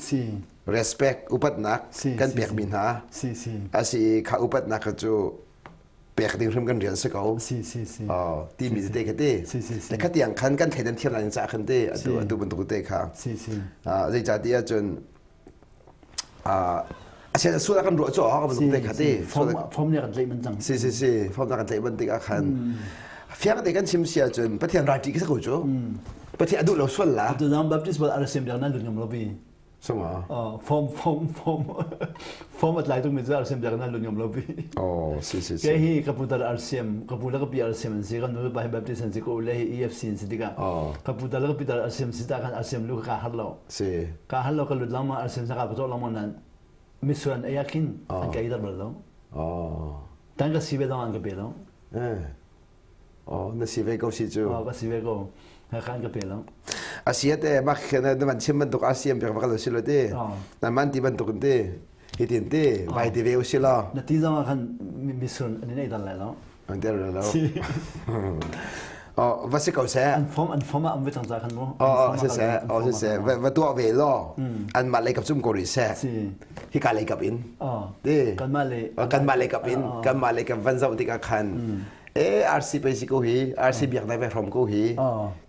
respect upatnak kan pekmi hna a si i kha upatnak kha cu pek ding hrim kan rian si ko. Si si si. Oh, timi te kha te. Si si si. Le kha tiang khan kan thleidan thiam lai ca khan te atu atu bantuk te kha. Si si. Ah zeicah ti ahcun ah asian sual kan ruah cu ka bantuk te kha te. Form form ne kan tlaih man cang. Si si si. Form na kan tlaih ban tik ah khan fiang te kan chim si ahcun Pathian rai ṭi ka ko cu. Pathian a duh lo sual la. Atu zang Baptist bal RSM biak nan lut ngam lo bi. Suma. Form form form form a tlai tukmi cu RCM biak nan lut ngam lo pi. Oh, si si si. Ke hi ka pu tar RCM, ka pu le ka pi RCM an si, kan nu pa hi Baptist an si, ka u le hi EFC an si tikah. Oh. Ka pu tar le ka pi tar RCM si ta khan RCM lu ka har lo. Si. Ka har lo ka lut lama RCM sa ka pa lama nan misuan ai khin an ka idar bal lo. Oh. Tan ka si ve dong an ka pe lo. Eh. Oh, na si ve ko si cu. Oh, ka si ve ko. Na khan ka pe lo. Asia te bak na na man chim bantuk ASEAN pek bak lo si lo te. Na man ti bantuk te. Hitin te vai ti ve si lo. Na ti zong ah khan misun an nei dal lai lo. An der lo. Oh, va si ko se. An form an form ah am ve cang ca khan mu. Oh, si se. Oh, si se. Va tuah ve lo. An mah lei kap cum ko ri se. Si. Hi ka lei kap in. Oh. Te. Kan mah le. Kan mah lei kap in. Kan mah lei kap van zoh tikah khan. E RC pe si ko hi RC biaknak ve hrom ko hi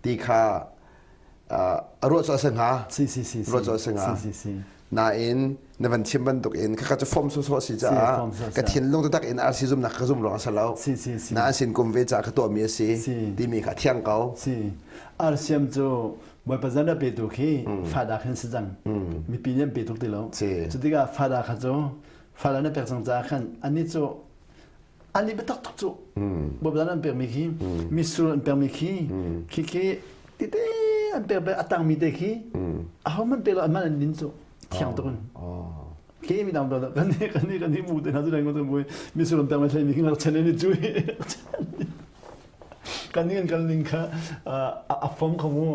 ti kha a ruah cu a si hnga si si si ruah cu a si hnga si si si nain na van chim bantuk in khakha cu form sawsawh si caah ka thinlung taktak in RC zumnak ka zum ruang a si lo si si si na an sin kum ve caah ka tuahmi a si timi kha thiang ko si RCM cu Bawipa zan a petu khi fada khin si cang mipi nih an pe tuk ti lo cu tikah fada kha cu fada na pek cang caah khan anih cu an i biatak tuk cu Bawipa an pekmi khi mitsur an pekmi khi khi khi tite an pek a tangmi te khi aho man pe lo an man an din cu thiang tuk in khi mi dang kan ni kan ni kan ni mu te na cu dang ko mu mitsur an pekmi thlei mi khi ngakchan ni cu kan ni kan ning kha a fom kha mu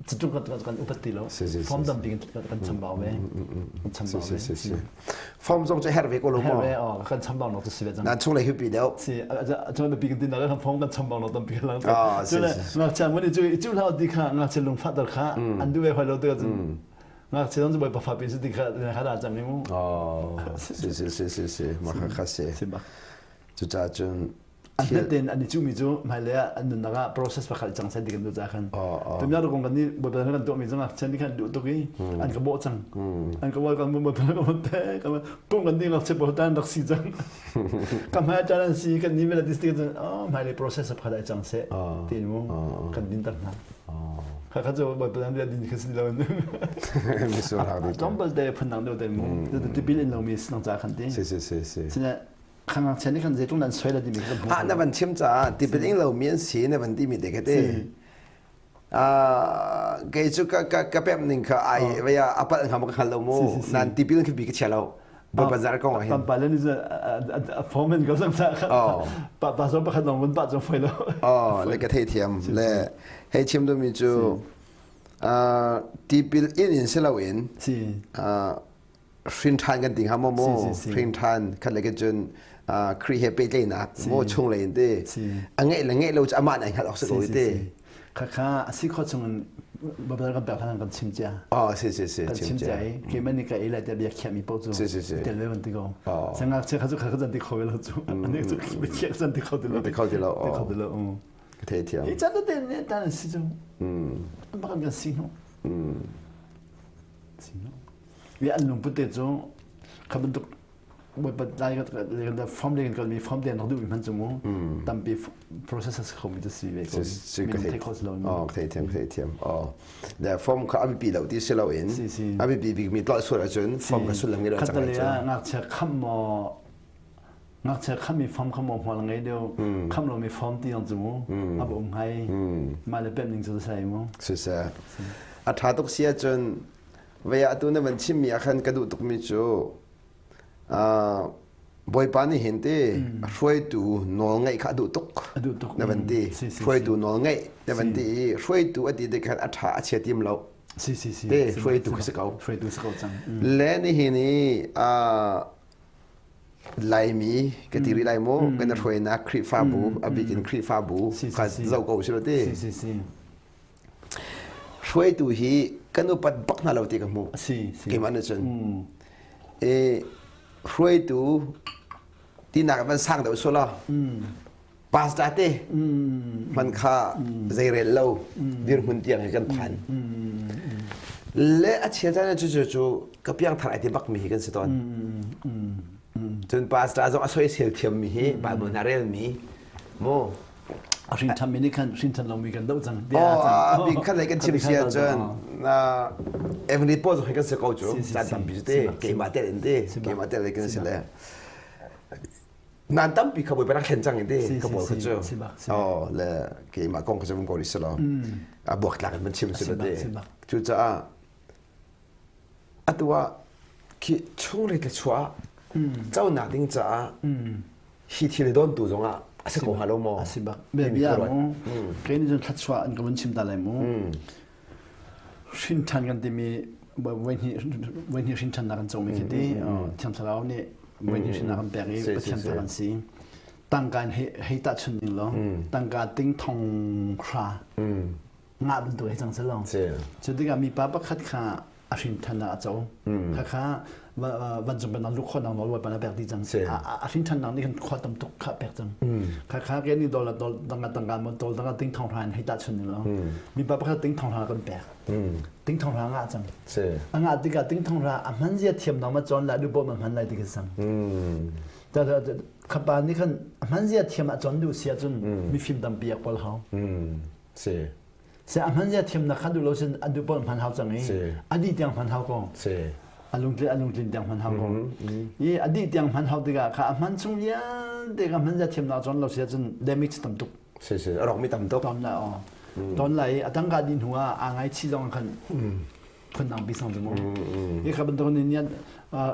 Cucu kan kan upat ti lo. Form tampi kan chambau ve. Kan chambau ve. Si si si. Form zong cu herh ve ko lo maw? Herh ve oh kan chambau nok tu si ve cang. Nan chung le hipi deuh. Si a chung biapi kan tin kan form kan chambau nok tampi lang. Ah si si. Ngakchia mun cu cu hlau ti kha ngakchia lungfah ter kha an du ve hoi lo te cun ngakchia zong cu bawi pafa pin si ti kha kha da cang ni mu. Oh si si si si si ma kha kha si. Si bak. Cucaah cun an hnet in an i cuhmi cu hmailei ah an nunnak ah process pakhat cang sai ti kan duh caah khan tumya kong kan nih bawipa kan tuahmi zong ah chen khan duh tuk i an ka bawh cang an ka bawh kan bawipa kan bawh te kan pung kan ding ngakchia pawl tan rak si cang ka hmai tan an si kan ni mela dis ti cun oh hmailei process pakhat ai cang seh ti mu kan din tak hna kha kha cu bawipa nan din kha si lo tlawmpal te phun dang deuh te mu tipil in lomi sinang ca khan ti si si si si Ngakchia nih khan zeitluk nan soi la timi kan hmuh. Ah na van chim caah tipil ing lomi an si na van timi te kha te. Kei cu ka ka ka pem ning kha ai vaya apal hnga ma ka hngal lo mu. Nan tipil khi bi ka chia lo. Bawipa zar kong ah hin. Pampa le ni a form in ko sang sa kha. Pa pa so pakhat long vun pa chung foi lo. Oh le ka thei thiam le hei chim du mi cu tipil in in si lo in hrin ṭhan kan ti hnga maw mu hrin ṭhan khat le cun Khrih he pehtlaihnak maw chung lei in ti a ngeih le ngeih lo cu amah nih hngalh awk si ko ti khakha a si kho chung in babal kan pek hlan kan chim cia oh si si si kan chim cia i keimah nih ka ei lai tiah bia khiahmi paoh cu si si si tel ve van ti ko sangak chia kha cu kha zan ti kho ve lo cu ani cu bia khiah zan ti kho ti lo ti kho ti lo ti kho ti lo. Ka thei thiam. Hi chan te ne tan si cu. Bak kan si no. Si no. Wi an lungput te cu kha bantuk Bawipa lai ka form le kan mi form te nak duh mi hman cu mu tampi processes kho mi si ve ko si ka thei kho lo oh thei thiam thei thiam oh le form kha abipi lo ti si lo in abipi bik mi tloi sual ahcun form kha sullam ngei lo cang lai cu ngakchia kham maw ngakchia kham mi form kham maw hmual ngei deuh kham lo mi form ti yang cu mu ab um hai ma le pem ning cu sai mu si se a tha tuk si ahcun vei atu na van chim mi ah khan ka duh tuk mi cu Bawipa nih hin ti hruaitu nawl ngeih kha a duh tuk na van ti hruaitu nawl ngeih na van ti i hruaitu a ti tik khan a ṭha a chia tim lo te hruaitu kha si ko hruaitu si ko cang le nihin i Laimi ka ti rih lai mu kan hruainak Khrihfabu a bik in Khrihfabu kha zoh ko si lo ti Hruaitu hi kan upat bak hna lo ti ka hmuh. Keimah nih cun. I hruaitu tinak van sang deuh sula pastor te man kha zeirel lo dirhmun tiang hi kan phan. Le a chia caan cu cu cu ka piangthar ai ti bak mi hi kan si tawn. Cun pastor zong a soisel thiam mi hi Bible na rel mi mu hrin than mi nih khan hrin than lomi kan doh cang oh bik khan lei kan chim si ahcun Emily paul zong kan si ko cu caan tampi cu te keimah tel in te keimah tel kan si le nan tampi kha bawipa rak thlen cang in te ka pawl kha cu oh le keimah kong kha cu ko rih si lo a buak tlak in van chim si lo te cucaah atu ah khi chunglei thluachuah conak ding caah hi thil i dawntu zongah a si ko hnga lo maw? A si bak. Bia bia mu. Kei nih cun thluachuah an ka vun chim ta lai mu. Hrin ṭhan kan timi voi hnih hrin ṭhannak kan comi khi ti Thiang Thlarau nih voi hnih hrinnak kan pek i Pathian fa kan si. Tangka in hei tahchun ning law tangka ting thong hra ngah bantuk hei cang selaw. Cu tikah mipa pakhat kha a hrin than ah a co. Khakha vancung pennak lu khawh nang nawl Bawipa na pek dih cang. A hrin than nang nih khan khua tam tuk kha pek cang. Khakha ke ni dol dol danga tangka mo dol danga ting thong hra in hei tahchun ning law. Mipa pakhat ting thong hra kan pek. Ting thong hra ngah cang. A ngah tikah ting thong hra a hman zia thiam nang ma cawn lai du bo ma hman lai ti cang. Khapa nih khan a hman zia thiam a cawn duh sia cun mifim tampi a kawl hau. Si. Se a hman zia thiamnak kha duh lo sin a duh pawl hman hau cang i a dih tiang hman hau ko. Si. A lungtlin a lungtlin tiang hman hau ko. I a dih tiang hman hau tikah kha a hman chung vialte kha hman zia thiamnak cawn lo si ahcun damage tam tuk. Si si a rawk mi tam tuk. Ton la aw. Ton la i a tangka din hnu ah aa ngaichih zong khan phundang pi sang cu mu. Hi kha bantuk in nian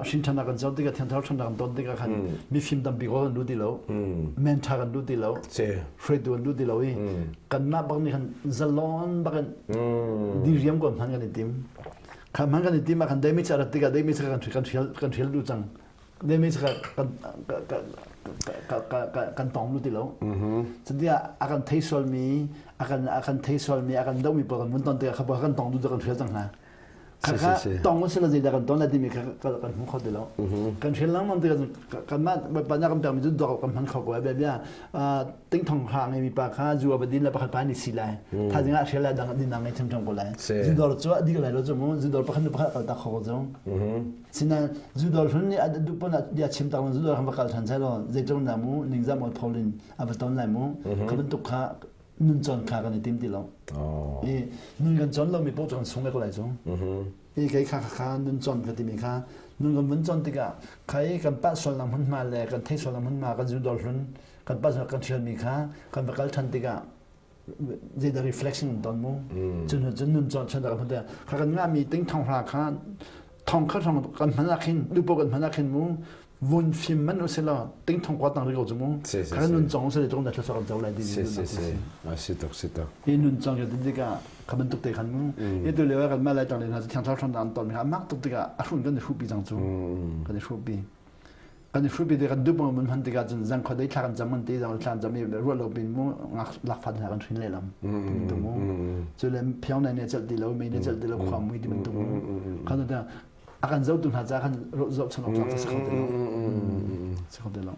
hrin ṭhan kan co tikah thiangthar ṭhan kan ton tikah khan mifim tampi ko kan lut ti lo men ṭha kan lut ti lo hruaitu kan lut ti lo i kanmah bak nih khan zalon bak in diriam ko hman kan i tim kha hman kan i tim ah khan damage a rat tikah damage kha kan kan ṭhial kan ṭhial duh cang damage kha kan kan tong lu ti lo cutia a kan thei sualmi a kan a kan thei sualmi a kan domi pawl kan vun ton tikah kha kan tong du kan hrial cang hna kha tong si lo zeidah kan ton la timi kha kan hmu kho ti lo kan hrial lengmang tikah kanmah bawipa nih kan pekmi cu dawk kan hman kho ko bia bia ting thong hra ngeimi pa kha zu a va din le pakhat pa nih si lai thaizing ah hrial lai dang din nang ngei ṭhiamṭhiam ko lai zu dawr cu a dik lai lo cu mu zu dawr pakhat nu pakhat kal tak kho ko cu Sinain zudawr hlun nih a duh pon ah bia chim tak zudawr khan va kal ṭhan seh law zeitluk na mu ningzah mual pho in a va ton lai mu kha bantuk kha nun cawn kha kan i tim ti lo. I nun kan cawn lomi paoh cu kan sung ve ko lai cu. I kei kha kha nun cawn ka timi kha nun kan vun cawn tikah khai kan pah sualnak hmunhma le kan theih sualnak hmunhma kan zudawr hlun kan pah sual kan ṭhialmi kha kan va kal ṭhan tikah zeidah reflection ton mu cun cun nun cawn chan dak hmun kha kan ngah mi ting thong hra kha thong kha thong kan hman ah khin dupo kan hman ah khin mu vun fim man u sila ting thong kwa tang ri ko chu mu kha nun chong se tong da thla kan chau lai di si si si a si tok si tok i nun chong ke tin ka kha ban tuk te khan mu i tu le kan ma lai tang le na thiang thar thon dan ton mi ha mak tuk tikah a hrun kan hru pi chang chu kan hru pi Kan i hrupi te kan dup mun hman tikah cun zang khua dei thla kan cam kan ti zang thla cam i ruah lo pin mu ngak lakfat hna kan hrin lehlam tu mu cu le phiang nai ne chelh ti lo mei ne chelh ti lo khua mui ti bantuk mu khan ta a kan zoh tu hna ca khan zoh chan awk tlak sa kho ti lo sa kho ti lo.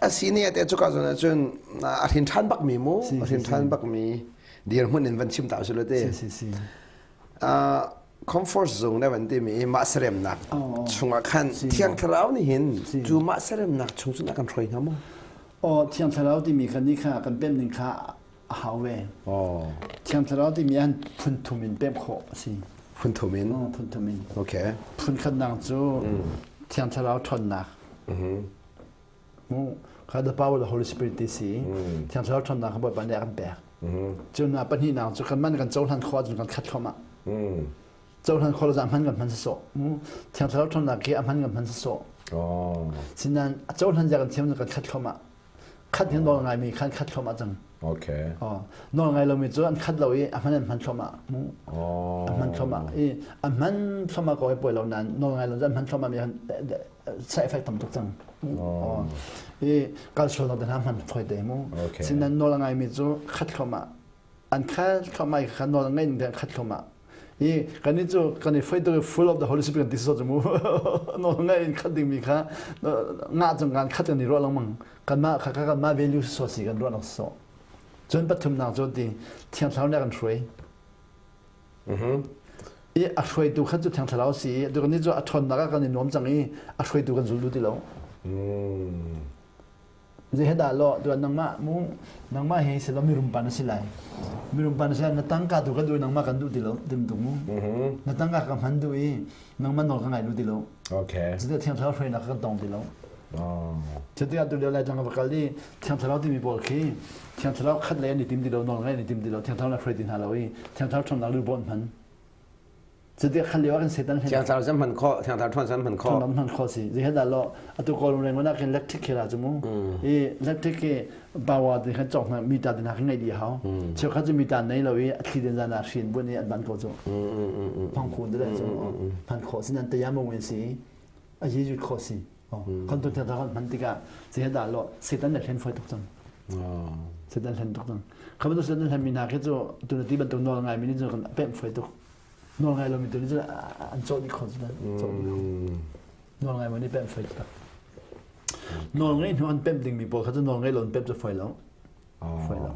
A si ne te cuka zawn ahcun a hrin ṭhan bakmi mu, a hrin ṭhan bakmi dirhmun in van chim ta usih law te. Si si. Comfort zone na van timi mah seremnak chungah khan Thiang Thlarau nih hin cu mah seremnak chung cun a kan hruai hnga maw? Aw, Thiang Thlarau timi kha ni kha kan pemh ning kha a hau ve. Thiang Thlarau timi an phun thum in pemh khawh a si. Phun thum in? Phun thum in. Okay. Phun khatnak cu Thiang Thlarau ṭhawnnak. Mu kha the power of the Holy Spirit ti si. Thiang Thlarau ṭhawnnak kha Bawipa nih a kan pek. Cun pahnihnak cu kan man kan cohlan khawh ahcun kan khat thluahmah. Cohlan khawh lo zah hman kan hman sawsawh. Thiang Thlarau ṭhawnnak khi a hman kan hman sawsawh. Sinain a cohlan zia kan thiam kan khat thluahmah. Khat hin nawl ngaimi khan khat thluahmah cang. Okay. Oh, nawl ngai lomi cu an khat lo i a hman an hman thluahmah. Mu. A hman thluahmah i a hman thluahmah ko ai poi lo nain nawl ngai lo cu an hman thluahmah mi side effect tam tuk cang. I kal sual lo te hna hman foi te mu. Sinan nawl ngai mi cu khat thluahmah. An khat thluahmah i kha nawl ngai ning te khat thluahmah. I kan i cu kan i foi tuk full of the Holy Spirit ti so cu mu. Nawl ngai in khat ding mi kha nga cung kan khat kan i ruah lengmang. Kanmah kha kanmah value so si kan ruah nak so. Cun pathumnak cu ti Thiang Thlarau nih a kan hruai. I a hruaitu kha cu Thiang Thlarau si i tu ni cu a ṭhawnnak ah kan i nuam cang i a hruaitu kan zul duh ti lo. Zei he dah law tu nangmah mu nangmah hi silo mirum pa na si lai. Mirum pa na si lai na tangka tu kan duh nangmah kan duh ti lo tim tung mu. Na tangka ka hman duh i nangmah nawl ka ngai duh ti lo. Okay. Cuti Thiang Thlarau hruainak kan tong ti lo. Cuti ah tu lio lai tlang ka va kal i Thiang Thlarau timi pawl khi Thiang Thlarau khat le an i tim ti lo, nawl ngai an i tim ti lo, Thiang Thlarau na hruai ti hna lo i Thiang Thlarau ṭhawnnak lu bawh an hman. Cuti khat lio ah kan Satan Thiang Thlarau zan hman khawh, Thiang Thlarau ṭhawn zan hman khawh. Ṭhawn hman khawh si. Zei dah lo atu Kawlram reng ah khin electric khi ra cu mu. I electric khi power ti khan cawk hna meter ti hna khin ngeih dih hau. Cheukhat cu meter nei lo i a thli den zan ah hrin buan i an ban ko cu. Phang khun te cu hman khawh si nan tayam win si a yi yut khawh si. Kan tu thiang kan hman tikah zei dah lo Satan le hlen foi tuk cang. Satan hlen tuk cang. Kha bantuk Satan hlen mi hna khi cu tu na ti bantuk nawl ngai mi nih cun kan pemh foi tuk. Nawl ngai lo mi tu nih cun an cawh dih khawh cawh dih khawh. Nawl ngai mo nih pemh foi tuk. Nawl ngeih hnu an pemh dingmi pawl kha cu nawl ngeih lo an pemh cu foi lo. Foi lo.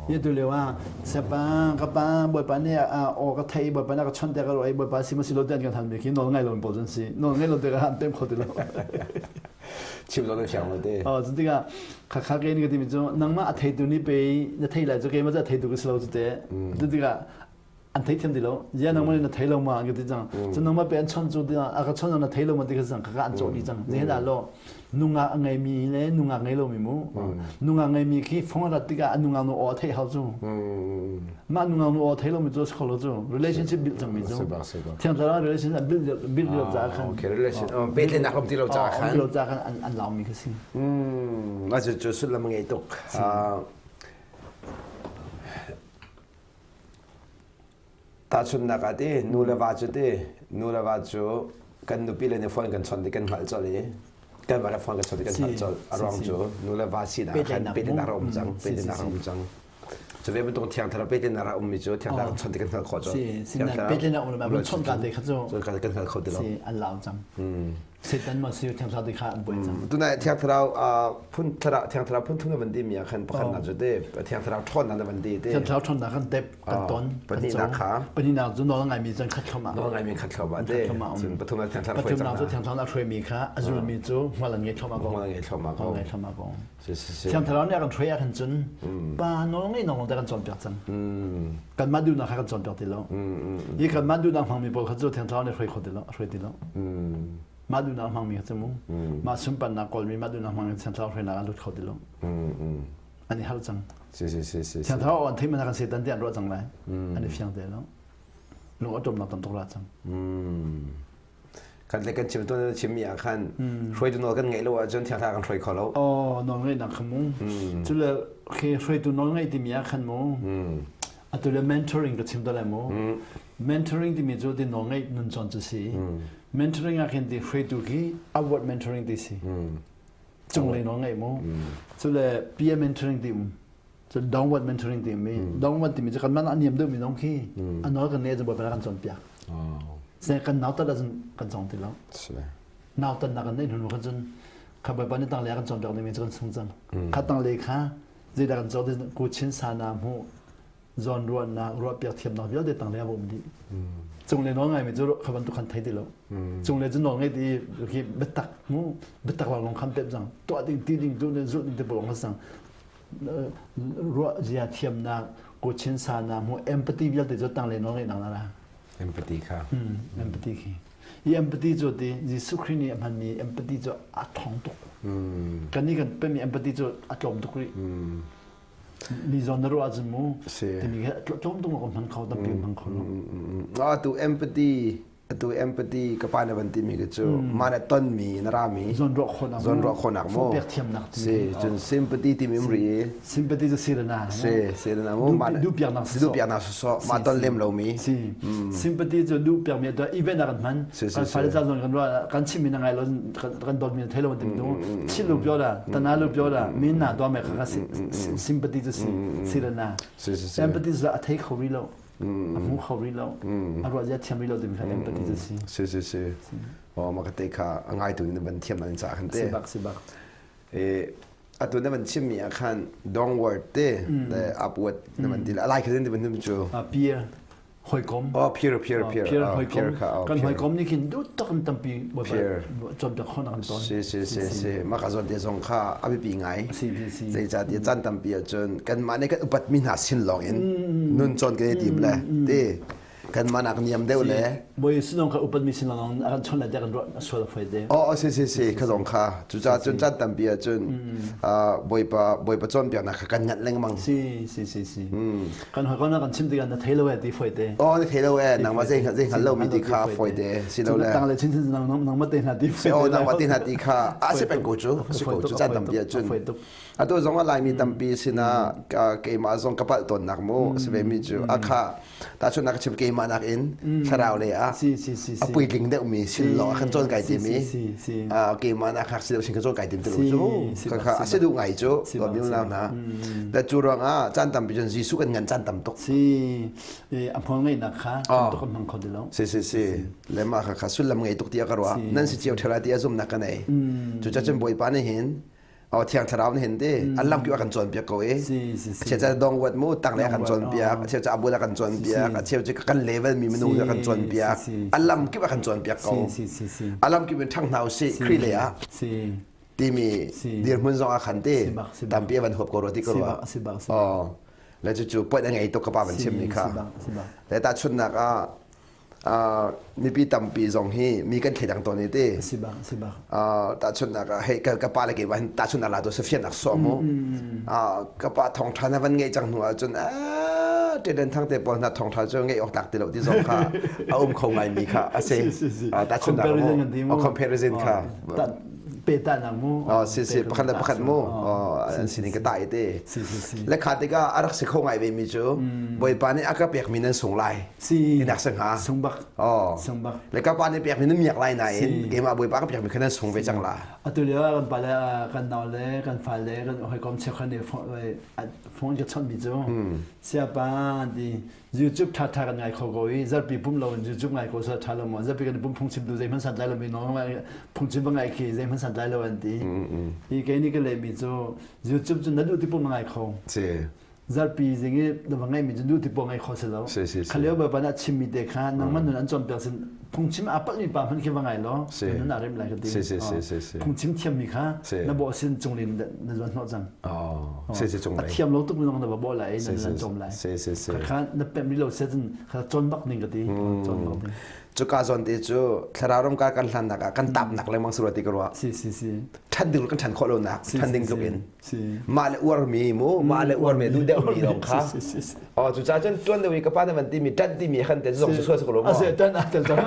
Hi tu lio ah sapa ka pa bawipa nih aw ka thei bawipa nih ka chawnh te ka ruah i bawipa si ma si lo tian kan halmi khi nawl ngai lo pawl an si. Nawl ngai lo te ka an pemh kho ti lo. Chim lo na fiang lo te. Oh, cu tikah khakha ke ni ka timi cu nangmah a theitu nih pei na thei lai cu keimah cu a theitu ka si lo cu te. Cu tikah an thei thiam ti lo zia nangmah nih na thei lo ma an ka ti cang cu nangmah pe an chon cu a ka chon na thei lo ma ti ka cang ka an cawh dih cang zei dah lo nungak a ngeimi le nungak ngei lomi mu nungak ngeimi khi phone a rat tikah a nungak nu aw a theih hau cu mah nungak nu aw thei lomi cu a si kho lo cu relationship build cangmi cu thiang thlarau relationship build build lo caah khan okay relation pehtlaihnak um ti lo caah khan lo caah khan an laumi kha si a cu cu sullam ngei tuk Tahchunhnak ah ti nu le va cu ti nu le va cu kan nupi le nih phone kan chawnh ti kan hngalh colh i kan va le phone kan chawnh ti kan hngalh colh. A ruang cu nu le va sinak ah khan pehtlaihnak a um cang, pehtlaihnak a um cang. Cu ve bantuk thiang thlarau pehtlaihnak a ummi cu thiang thlarau chawnh ti kan hngalh khawh cu. Pehtlaihnak um le chawnh ka te kha cu kan hngal kho ti lo. An lau cang. Satan ma si Thiang Thlarau ti kha an buai cang. Tunai Thiang Thlarau phun thlarau Thiang Thlarau phun thum na van ti mi ah khan pakhatnak cu te Thiang Thlarau ṭhawnnak na van ti te. Thiang Thlarau ṭhawnnak kan tep kan ton. Pahnihnak kha. Pahnihnak cu nawl ngai mi cun khat thlomah. Nawl ngai mi khat thlomah te. Cun pathumnak Thiang Thlarau Pathumnak cu Thiang Thlarau a hruai mi kha a zul mi cu hmual an ngei thlomah ko. Hmual an ngei thlomah ko. Hmual ngei thlomah ko. Thiang Thlarau nih a kan hruai ah khan cun pa nawl ngei nawl te kan cawnpiak cang. Kanmah duhnak kha kan cawnpiak ti lo. Hi kanmah duhnak hmangmi pawl kha cu Thiang Thlarau nih hruai kho ti lo, hruai ti lo. Mah duhnak hmangmi kha cu mu. Mah sunparnak kawlmi mah duhnak hmangmi Thiang Thlarau hruainak an lut kho ti lo. An i harh cang. Thiang Thlarau an theih man kan Satan ti an ruah cang lai. An i fiang te lo. Lung a ṭawmnak tam tuk ra cang. Kan le kan chim tu na chimmi ah khan hruaitu nawl kan ngeih lo ahcun thiang thlarau kan hruai kho lo. Oh, nawl ngeihnak kha mu. Cu le khi hruaitu nawl ngeih timi ah khan mu. Atu le mentoring ka chim ta lai mu. Mentoring timi cu ti nawl ngeih nun cawn cu si. Mentoring ah khin ti hruaitu khi upward mentoring ti si. Cunglei nawl ngeih mu. Cu le peer mentoring ti um. Cu downward mentoring timi downward timi cu kan man a niam deuh mi zong khi a nawl kan ne cu bawipa kan cawnpiak. Se kan nautat ahcun kan cawng ti lo. Nautatnak kan neih hnu khan cun Kha Bawipa nih tanglei a kan cawnpiak dingmi cu kan sung cang. Kha tanglei kha zeidah kan cawn ti Kuchin sana hmuh zawnruahnak ruahpiak thiamnak vialte tanglei a um dih. Cunglei nawl ngaimi cu kha bantuk khan thei ti lo. Cunglei cu nawl ngei ti khi biatak mu biatak lawnglawng khan pep cang. Tuah ding ti ding duh ding zulh ding te pawl kha cang. Ruah zia thiamnak Kuchin sana hmuh empathy vialte cu tanglei nawl ngeihnak na ra. Empathy kha. Empathy khi. I empathy cu ti Jesuh Khrih nih a hmanmi empathy cu a thong tuk. Kan nih kan pemi empathy cu a tlawm tuk rih. Mi zawn na ruah ahcun mu timi kha tlawm tuk kan hman kho tampi kan hman kho lo. Atu empathy atu empathy ka pa na van timi ka cu mah na tonmi na rami zawn ruah khawhnak zawn ruah khawhnak mu pek thiamnak si cun sympathy timi um ri sympathy cu sirana si sirana mu duh piaknak duh piaknak sawsawh mah ton lem lomi si sympathy cu duh piakmi to event ah kan hman kan fale ca zong kan ruah kan chimmi na ngai lo kan dawtmi na thei lo tim tu chin lu pyo da tana lu pyo da min na to me kha kha sympathy cu si sirana empathy cu a thei kho ri lo a hmu kho ri lo a ruah zia thiam ri lo timi kha empathy cu si si si si oh ma ka te kha a ngai tu in ban thiam nan ca khan te si bak si bak atu na van chimmi ah khan downward te le upward na van ti le alai kha ti van cu peer hawikom oh peer peer peer peer hawikom kan hawikom nih khin duh tak in tampi cawnpiak khawh nak an ton si si si si mah ka zawn te zong kha a biapi ngai si si si zeicahtiah caan tampi ahcun kanmah nih kan upat mi hna sin lawng in nun cawn kan i tim le ti kanmah nak niam deuh le Bawi Jesuh zong kha upatmi sin lawng a kan chawnh lai tiah kan ruah sual a fawi te. Oh, si si si kha zong kha cucaah cun caan tampi ahcun Bawipa Bawipa cawnpiaknak kha kan nganh lengmang. Si si si si. Kan hawi kan chim tikah na thei lo eh ti fawi te. Oh, na thei lo eh nangmah zei zei hngal lo mi ti kha fawi te si lo le. Tang le chin chin nangmah te hna ti fawi. Oh, nangmah te hna ti kha a si peng ko cu si ko cu caan tampi ahcun. Atu zong a Laimi tampi sinah keimah zong ka palh tawnnak mu si ve mi cu a kha tahchunhnak ka chim keimah nakin thlarau lei ah a puitling deuhmi sin lawng ah kan cawn kai timi keimah nak hak si deuh sin kan cawn kai tim ti cu kha a si duh ngai cu dawt unau hna da cu ruangah caan tampi cun Jesuh kan ngan caan tam tuk si a hmual ngeihnak kha tuk kan hmang kho ti lo si si si le mah kha kha sullam ngei tuk tiah ka ruah nan si cio thela ti a zumnak ka nei cu cun Bawipa nih hin Oh thiang thlarau nih hin ti an lam kip a kan cawnpiak ko i a cheu ca dongwat mu tanglei a kan cawnpiak a cheu ca abul a kan cawnpiak a cheu cu kan level mi minung a kan cawnpiak a lam kip a kan cawnpiak ko a lam kip in ṭhang hna usih Khrih lei ah timi dirhmun zong a khan ti tampi a van huap ko rua ti ka ruah oh le cucu point a ngei tuk ka pa van chim mi kha le tahchunhnak ah mipi tampi zong hi mi kan thleidang tawn i ti si bak si bak tahchunhnak ah hei ka pa le keimah hin tahchunhnak la tu safian ak sawm mu ka pa thawngtha na van ngeih cang hnu ahcun ṭelen thang te pawl hna thawngtha cu ngeih awk tlak ti lo ti zong kha a um kho ngai mi kha a si tahchunhnak mu comparison kha peta nak mu oh si si pakhat le pakhat mu oh an sining ka tai te si si si le kha tikah a rak si kho ngai ve mi cu bawipa nih a ka pek mi nan sung lai si tinak si hnga sung bak oh sung bak le ka pa nih pek mi nan miak lai nain keimah bawipa ka pek mi kha nan sung ve cang la atu lio kan pa le kan nau le kan fa le kan hawikom cheukhat nih phone ka chawnh mi cu siapa ti YouTube ṭha ṭha kan ngai kho ko i zarpi pum lo in YouTube ngai ko sa ṭha lo maw zarpi kan pum phungchim tu zeihmanh santlai lo mi no phungchim va ngai khi zeihmanh santlai lo an ti hi kei nih ka lehmi cu YouTube cu na duh ti pum ngai kho si zarpi zing i na va ngaimi cu duh ti pum ngai kho si lo khalio bawipa nih a chimmi te kha nangmah nun an cawnpiak sin phungchim aa palhmi pa hmanh khi va ngai law nun aa rem lai ka ti phungchim thiammi kha na bawh sin cunglin na zuan hnawh cang a thiam lo tuk mi zong na va bawh lai i na nan cawm lai kha na pemh rih lo se cun kha cawn bak ning ka ti cawn bak ding cuka zawn te cu thlarau ram ka kan hlan nak ah kan tap nak lengmang si rua ti ka ruah si si si ṭhan ding kan ṭhan khawh lo nak ṭhan ding tluk in mah le uarmi mu mah le uarmi duh deuhmi lawng kha oh cucaah cun ṭuan deuh i ka pa na van timi ṭanh timi khan te zong su sual ko lo maw ase ṭan a tel cang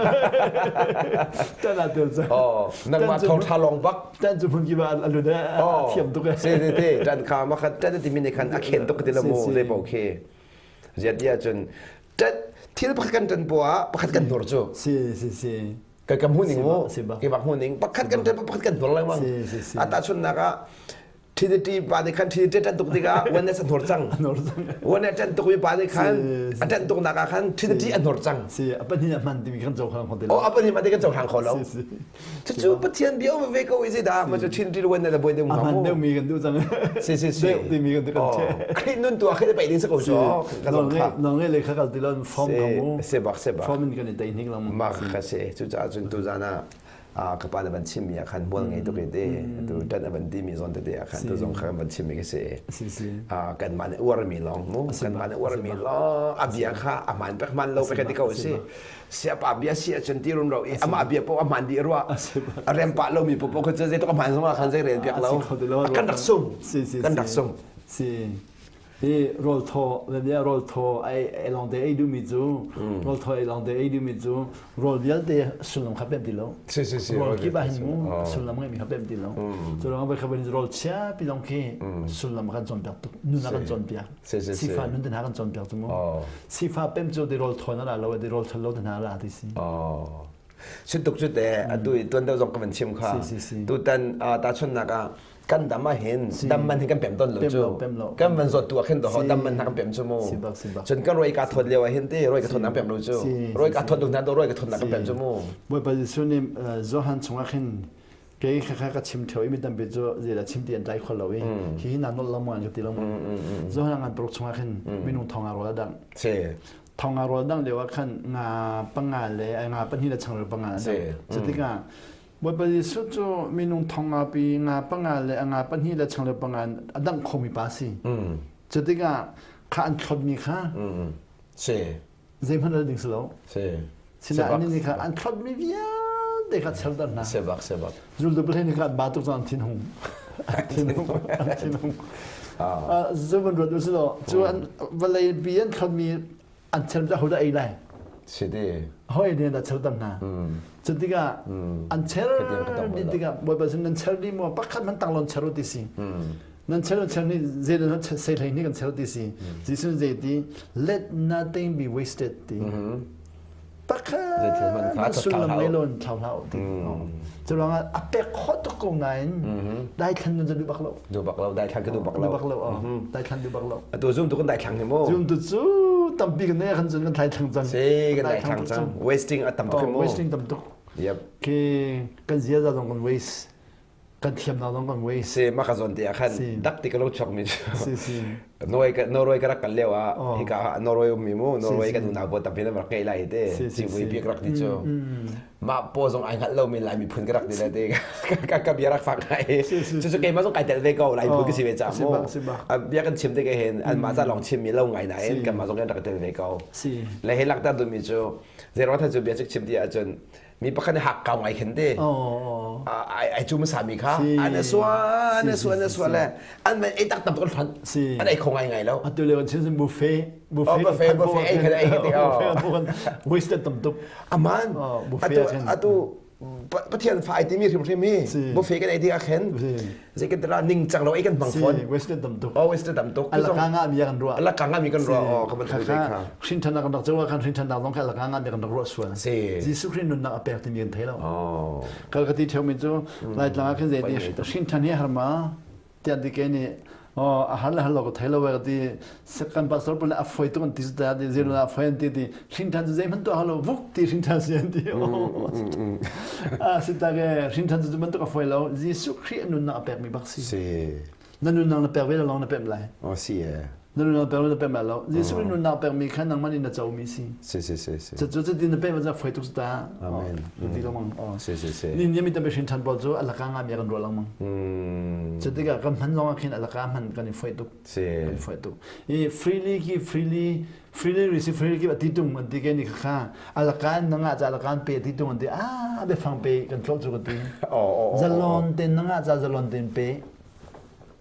ṭan a tel cang oh nangmah thawng ṭha lawng bak ṭan cu hmun kip ah a lut a thiam tuk si si ti ṭan kha ma kha ṭan timi nih khan a khen tuk ti lo mu zei paoh khi ziat dia cun ṭan thil pakhat kan ṭan poah pakhat kan hnur cu si si si ka ka hmuh ning mu ke bak hmuh ning pakhat kan ṭan pakhat kan hnur lengmang ata chunnak ah. Trinity pa nih khan Trinity ṭan tuk tikah oneness a hnor cang. Oneness ṭan tuk mi pa nih khan a ṭan tuk nak ah khan Trinity a hnor cang. Si, a pahnih a hman timi kan cohlang kho ti lo. Oh, a pahnih hman ti kan cohlang kho lo. Cucu Pathian bia um ve ko i zeidah ma cu Trinity le oneness buai deuh A hman deuh mi kan duh cang. Si si si. Deuh timi kan kan che. Khrih nun tu ah khrih paih ding si ko cu. Nong nge le kha kal ti lon form ka mu. Se bak se bak. Form in kan i tei hnik lang. Ma kha se. Cucaah cun tu zan ah ka pa na van chimmi ah khan hmual ngei tuk i te tu ṭan a van timi zawn tete ah khan tu zong kha van chimmi ka si. Kanmah nih uarmi lawng mu kanmah nih uarmi lawng a bia kha a hmaan pek hmaan lo pek ti ko si. Siapa bia si ahcun ti rum ro i amah bia paoh a hmaan dih rua. A rem pah lomi paoh kha cu zeitluk a hmaan zong ah khan zei rel piak lo. Kan rak sung. Kan rak sung. Si. Hi rawl thaw bia rawl thaw ei lawng te ei duhmi cu rawl thaw ei lawng te ei duhmi cu rawl vialte sullam kha pem ti lo. Si si si. Rawl kip ah hin mu sullam ngeimi kha pem ti lo. Cu ruang ah kha rawl chia pi lawng khi sullam kan cawnpiak tuk. Nun a kan cawnpiak. Sifa nun te hna kan cawnpiak cu mu. Sifa pem cu di rawl thaw na la lo di rawl thaw lo te hna la ti si. Si tuk cu te atu i tuan deuh zong ka van chim kha. Tutan tahchunhnak ah kan dam ah hin dam man hi kan pem ton lo cu kan van zawt tu ah khin to dam man kan pem cu mu cun kan roi ka thot lio ah hin ti roi ka thot na pem lo cu roi ka thot lu na do roi ka thot na kan pem cu mu Bawipa Jesuh nih Johan chungah khin kei kha kha ka chim theo i mi tampi cu zeidah chim ti an tlai khol lo i hi hi na nol lo mu an ka ti lo mu Johan ngan paruk chungah khin minung thong a rawl a dang thong a rawl dang lio ah khan nga panga le nga pahnih le changreu panga cu tikah Bawipa Jesuh cu minung thong nga pi nga panga le a nga pahnih le changreu panga in a dangh khomi pa si. Cu tikah kha an thlotmi kha si zeihmanh al ding si lo. Si. Sinain nih kha an thlotmi vialte kha chelter hna. Sebak sebak. Zultu pahnih nih kha an ba tuk cang an thinhung. An thinhung. An thinhung. Zu van ruat u si law cu an vawlei pi an thlotmi an cher cu hodah ei lai si ti hoi ne da cher tam hna cu tikah an cher dih tikah bawipa sin nan cher dih maw pakhat man tanglon cher ti si nan cher cher ni zei nan sei hlei ni kan cher ti si Jesuh zei ti let nothing be wasted ti pakhat sullam ngei lo in thlau hlah ti cu ruangah a pek khawh tuk ko nain daithlan nun cu duh bak lo duh bak lo daithlan ka duh bak lo duh bak lo daithlan duh bak lo atu zum tu kan daithlang hi mu zum tu cu tampi kan ne kan cun kan thlaithlang cang si kan daithlang cang wasting a tam tuk mu wasting tam tuk yep ke kan ziaza zong kan waste kan thiamnak zong kan ngei. Si mah ka zawn te ah khan dak ti ka lo chuak mi cu. Si si. Norway ka Norway ka rak kal lio ah hika ah Norway um mi mu Norway kan unau pawl tampi nan rak ngei lai te civui pi ka rak ti cu. Mah paw zong ai hngalh lo mi Lai miphun ka rak ti le te ka ka bia rak fak ngai. Cucu keimah zong kai tel ve ko Lai miphun ka si ve ca mu. Bia kan chim te ke hin anmah ca lawng chim mi lo ngai nain kanmah zong kan rak tel ve ko. Le hi lakter duh mi cu zeiruang cu bia cik chim ti ahcun mi pakhat nih hak kau ngai khin te ai ai cu hmasa mi kha an sua an sua an sua le an man ei tak tam tuk hlan an ei kho ngai ngai lo atu le chin buffet buffet buffet buffet ei khan ei te wasted tam tuk aman atu atu Pathian fa ai timi hrimhrim hi buffet kan ei tik ah khin zei kan tira ning cang lo ei kan hmang fawn wasted tam tuk oh wasted tam tuk alaka nga mi kan ruah alaka nga mi kan ruah oh ka ban kha hrin than kan rak cewa kan hrin than dang kha alaka nga mi kan rak ruah sual Jesuh Khrih nunnak a pek timi kan thei lo kal ka ti theo mi cu lai tlang ah khin zei ti hrin than hi harma tian ti ke ni oh a har le har lo ka thei lo ka ti kan pastor pun a foi tu kan ti ta ti zero na foi an ti ti hrin than cu zei hmanh tuah lo vuk ti hrin than si an ti a si ta ke hrin than cu bantuk a foi lo Jesuh Khrih nunnak a pek mi bak si na nunnak na pek ve lo na pek lai oh si e na nunnak pek na pek lai lo Jesuh Khrih nunnak pek mi kha nangmah nih na co mi si si si si si cu cu ti na pek ma foi tuk ta amen ti lo mang oh si si si ni ni mi tampi hrin than pawl cu alaka nga mi kan ruah lang mang cu tikah kan hman zong ah khin alaka hman kan i foi tuk Si. Kan foi tuk. I freely give freely freely receive freely give ati tung an ti ke ni kha alakan na nga cha alakan pe ati tung an ti a be fang pe kan tlo chu ka ti. Oh, oh, Zalon ten na nga cha zalon ten pe.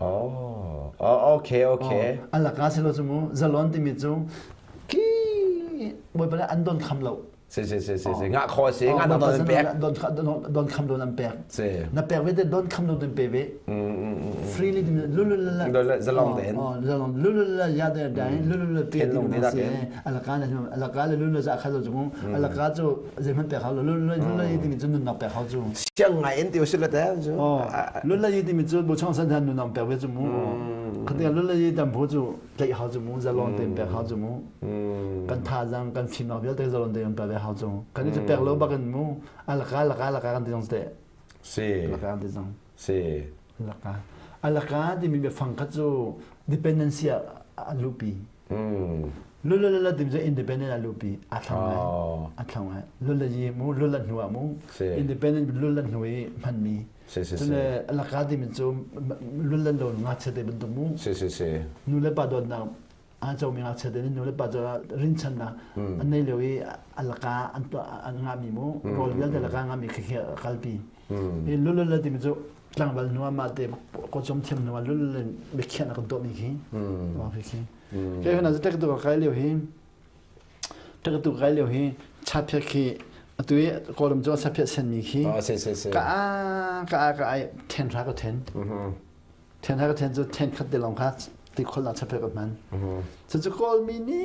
Oh, oh, okay, okay. Alaka se lo chu mu zalon ti mi chu ki boi pa an don kham lo. Si si si si si ngah kho si ngah don an pek. Don don kham don an pek. Si. Na pek ve te don kham don an pe ve. Freely lu lu la la. Zalong den. Oh zalong lu lu la ya de dai lu lu la te ti ma si. Alaka na alaka le lu lu za kha lo chu mu. Alaka chu zeihmanh pek hau lo lu lu lu yi timi cu nunnak pek hau cu. Siang ngai in ti usih la te cu. Oh lu la yi timi cu bu chong san than nunnak pek ve cu mu. Khatia lu la yi tam phu cu tlaih hau cu mu zalong tein pek hau cu mu. Kan thazang kan fimnak vialte zalong tein pek ve hau cu. Kan i cu pek lo bakin mu alaka alaka alaka kan ti zong te. Si. Alaka kan ti zong. Si. Alaka. Alaka timi biafang kha cu dependency a lupi. Lulala timi cu independent a lupi a thlang ngai a thlang ngai lula yi mu lula hnu ah mu independent lula hnu i hmanmi cun laka timi cu lula lo ngakchia te bantuk mu nu le pa dawtnak a comi ngakchia te nu le pa cu rinchannak an nei lio i a laka an an ngahmi mu rawl vialte laka ngahmi khi khi kalpi i lulala timi cu tlangval hnu ah mah te kawcawm thiam hnu ah lulala biakhiahnak kan tuahmi khi khi Kei hna tek tu kai lio hi tek tu kai lio hi chaphiat khi atu i kawlram cu chaphiat sen mi khi ka a ka a ka ai then ra ka then then ra ka then cu then khat te long kha ti khol na chaphiat ka hman cu cu kawl mi ni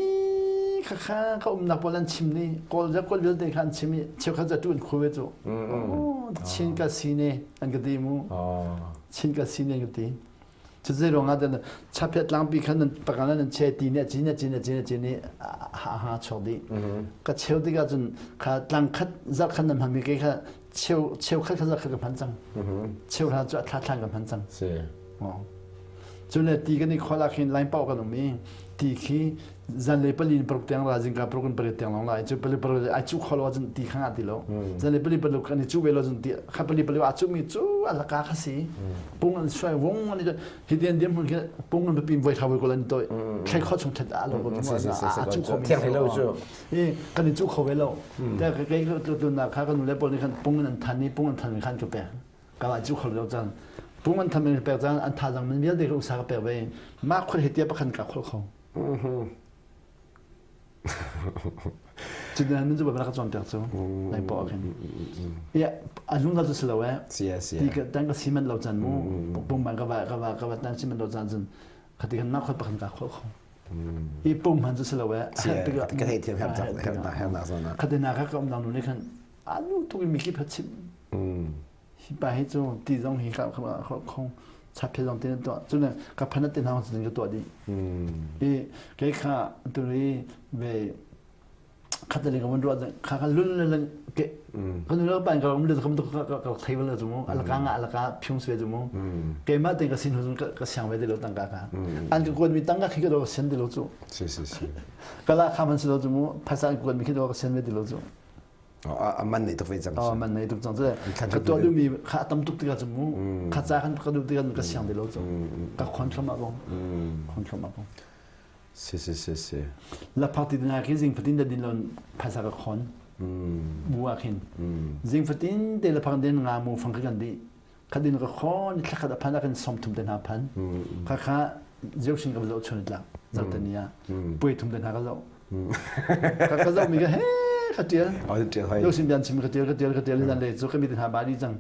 kha kha ka umnak pawl an chim ni kawl ja kawl vialte kha an chim i cheukhat za tu an khu ve cu chin ka si ne an ka ti mu chin ka si ne an ka ti Cucu ruangah cun chaphiat tlangpi khan nan pakal nan che ti nih a cin a cin a cin a cin i ha ha chuak dih. Ka cheu tikah cun kha tlang khat zarh khat nan hmanmi ke kha cheu cheu khat kha zarh khat ka hman cang. Cheu hra cu a thla thlan ka hman cang. Si. Cun le ti kan i khual ah khin line pau kan um i ti khi zanlei pali in paruk tiang ra zingka paruk in pariat tiang lawng lai cu pali paruk ai cu kho lo cun ti kha ngah ti lo zanlei pali paruk kan i cu ve lo cun ti kha pali pali a cu mi cu a laka kha si pung an suai vung an hi dian diam hun khi pung an pin voi tha voi ko lan toi thlai kho chung thet a lo ko a cu kho mi thiang lo cu i kan i cu kho ve lo te ka kai tu na kha kan nu le pol ni khan pung an than ni pung an than khan ka pe ka la cu kho lo chan pung an than mi pek chan an tha jang min vialte ka usa ka pek ve ma khol he tia pakhan ka khol kho Cutin min cu ba ka cawnpiak cu lai paw khin. Ya a zungzal cu si lo eh. Ti ka tang ka siman lo chan mu pung man ka va ka va ka va tang siman lo chan cun khati kan nak khot pakhan ka kho kho. I pung man cu si lo eh. Ka thei thiam her cang her na her na zona. Khati na ka ka um dang nu ne khan anu tu mi ki phat chim. Hi pa hi cu ti zong hi ka khong chaphe zong tin tuah cun ka phanat te hna cun ka tuah dih i kei kha tu i ve khatale ka mun ruah kha kha lun le ke kan lo pan ka um le kam to ka ka thei bal chu mu alaka nga alaka phiung sve chu mu keima te ka sin hu ka siang ve de lo tangka ka an ka kuat mi tangka khi ka do sen de lo chu si si si kala kha man si lo chu mu phasa an kuat mi khi do ka sen ve de lo chu A man nei tuk ve cang. Oh, man nei tuk cang. Ka tuah duhmi kha a tam tuk tikah cu mu kha ca khan ka duh tikah ka siang ti lo cu. Ka khon thlam ah bong. Khon thlam ah bong. Si si si si. La phak ti dina khi zing fatin da din lon phaisa ka khon. Bu ah khin. Zing fatin te la phak den nga mu fang ka kan di. Kha din ka khon thla khat a phan ah kan som thum te hna phan. Kha kha zeu shin ka zo chun tla. Zau te nia. Pui thum te hna ka zo. Ka ka zoh mi ka he ka tial. Yo sin bian chim ka tial ka tial ka tial zan le cu ka mi hna ba di cang.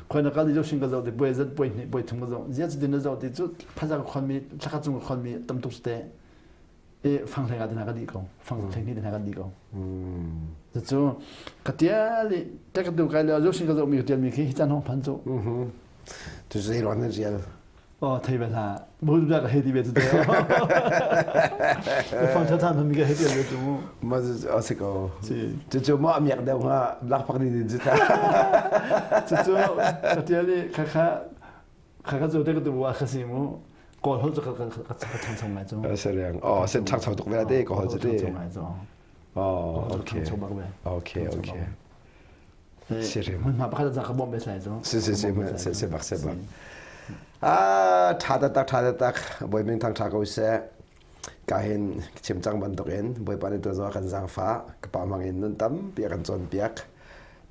Khoi na kal yo sin ka zoh ti puai zat puai hnih puai thum ka zoh. Zia cu din na zoh ti cu phaza ka khon mi thlakhat cung ka khon mi tam tuk te e fang hleng ah te hna ka di ko. Fang hleng ni te hna ka di ko. Cu ka tial i te ka tu kai le yo sin ka zoh mi ka tial mi khi hi chan hong phan cu. Tu zei ruang na rial? Oh, thei ve hlah. Bul bia ka hei ti ve tu te. Fang tha than mi ka hei ti ve tu mu. Ma a si ko. Cu cu ma amiak deuh hnga lak pak ni din cu ta. Cu cu ka tial i kha kha kha kha cu te ka tu wa kha si mu. Kawl hol cu ka ka ka ka chang chong ngai cu. Se riang. Oh, sen chang chong tuk ve te ka hol cu te. Chang ngai cu. Oh, okay. Okay, okay. Sirim. Hmunhma pakhat ah ka bawmh ve lai cu. Si si si si si bak si bak. Ah tha taktak tha taktak Bawi min thang tha ko seh. Ka hin chim cang bantukin Bawipa nih tu kan zaangfah ka pa mang in nun tampi a kan cawnpiak.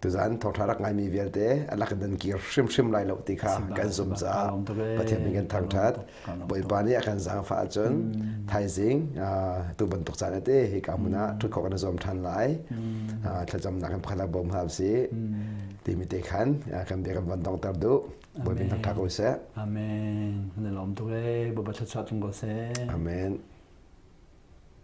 Tuzan thawngṭha rak ngaimi vialte a lak in nan kir hrimhrim lai lo ti kha kan zumh caah Pathian min kan thangṭhat. Bawipa nih a kan zaangfah ahcun thaizing tu bantuk caan ate hika hmun ah ṭhut khawh kan i zuam ṭhan lai. Thlacamnak in pakhat bawm hna usih. Timi te khan kan bia kan van donghter duh. Bawipa thangṭhat ko seh. Amen. Kan i lawm tuk ee. Bawipa thluachuah tlung ko seh. Amen.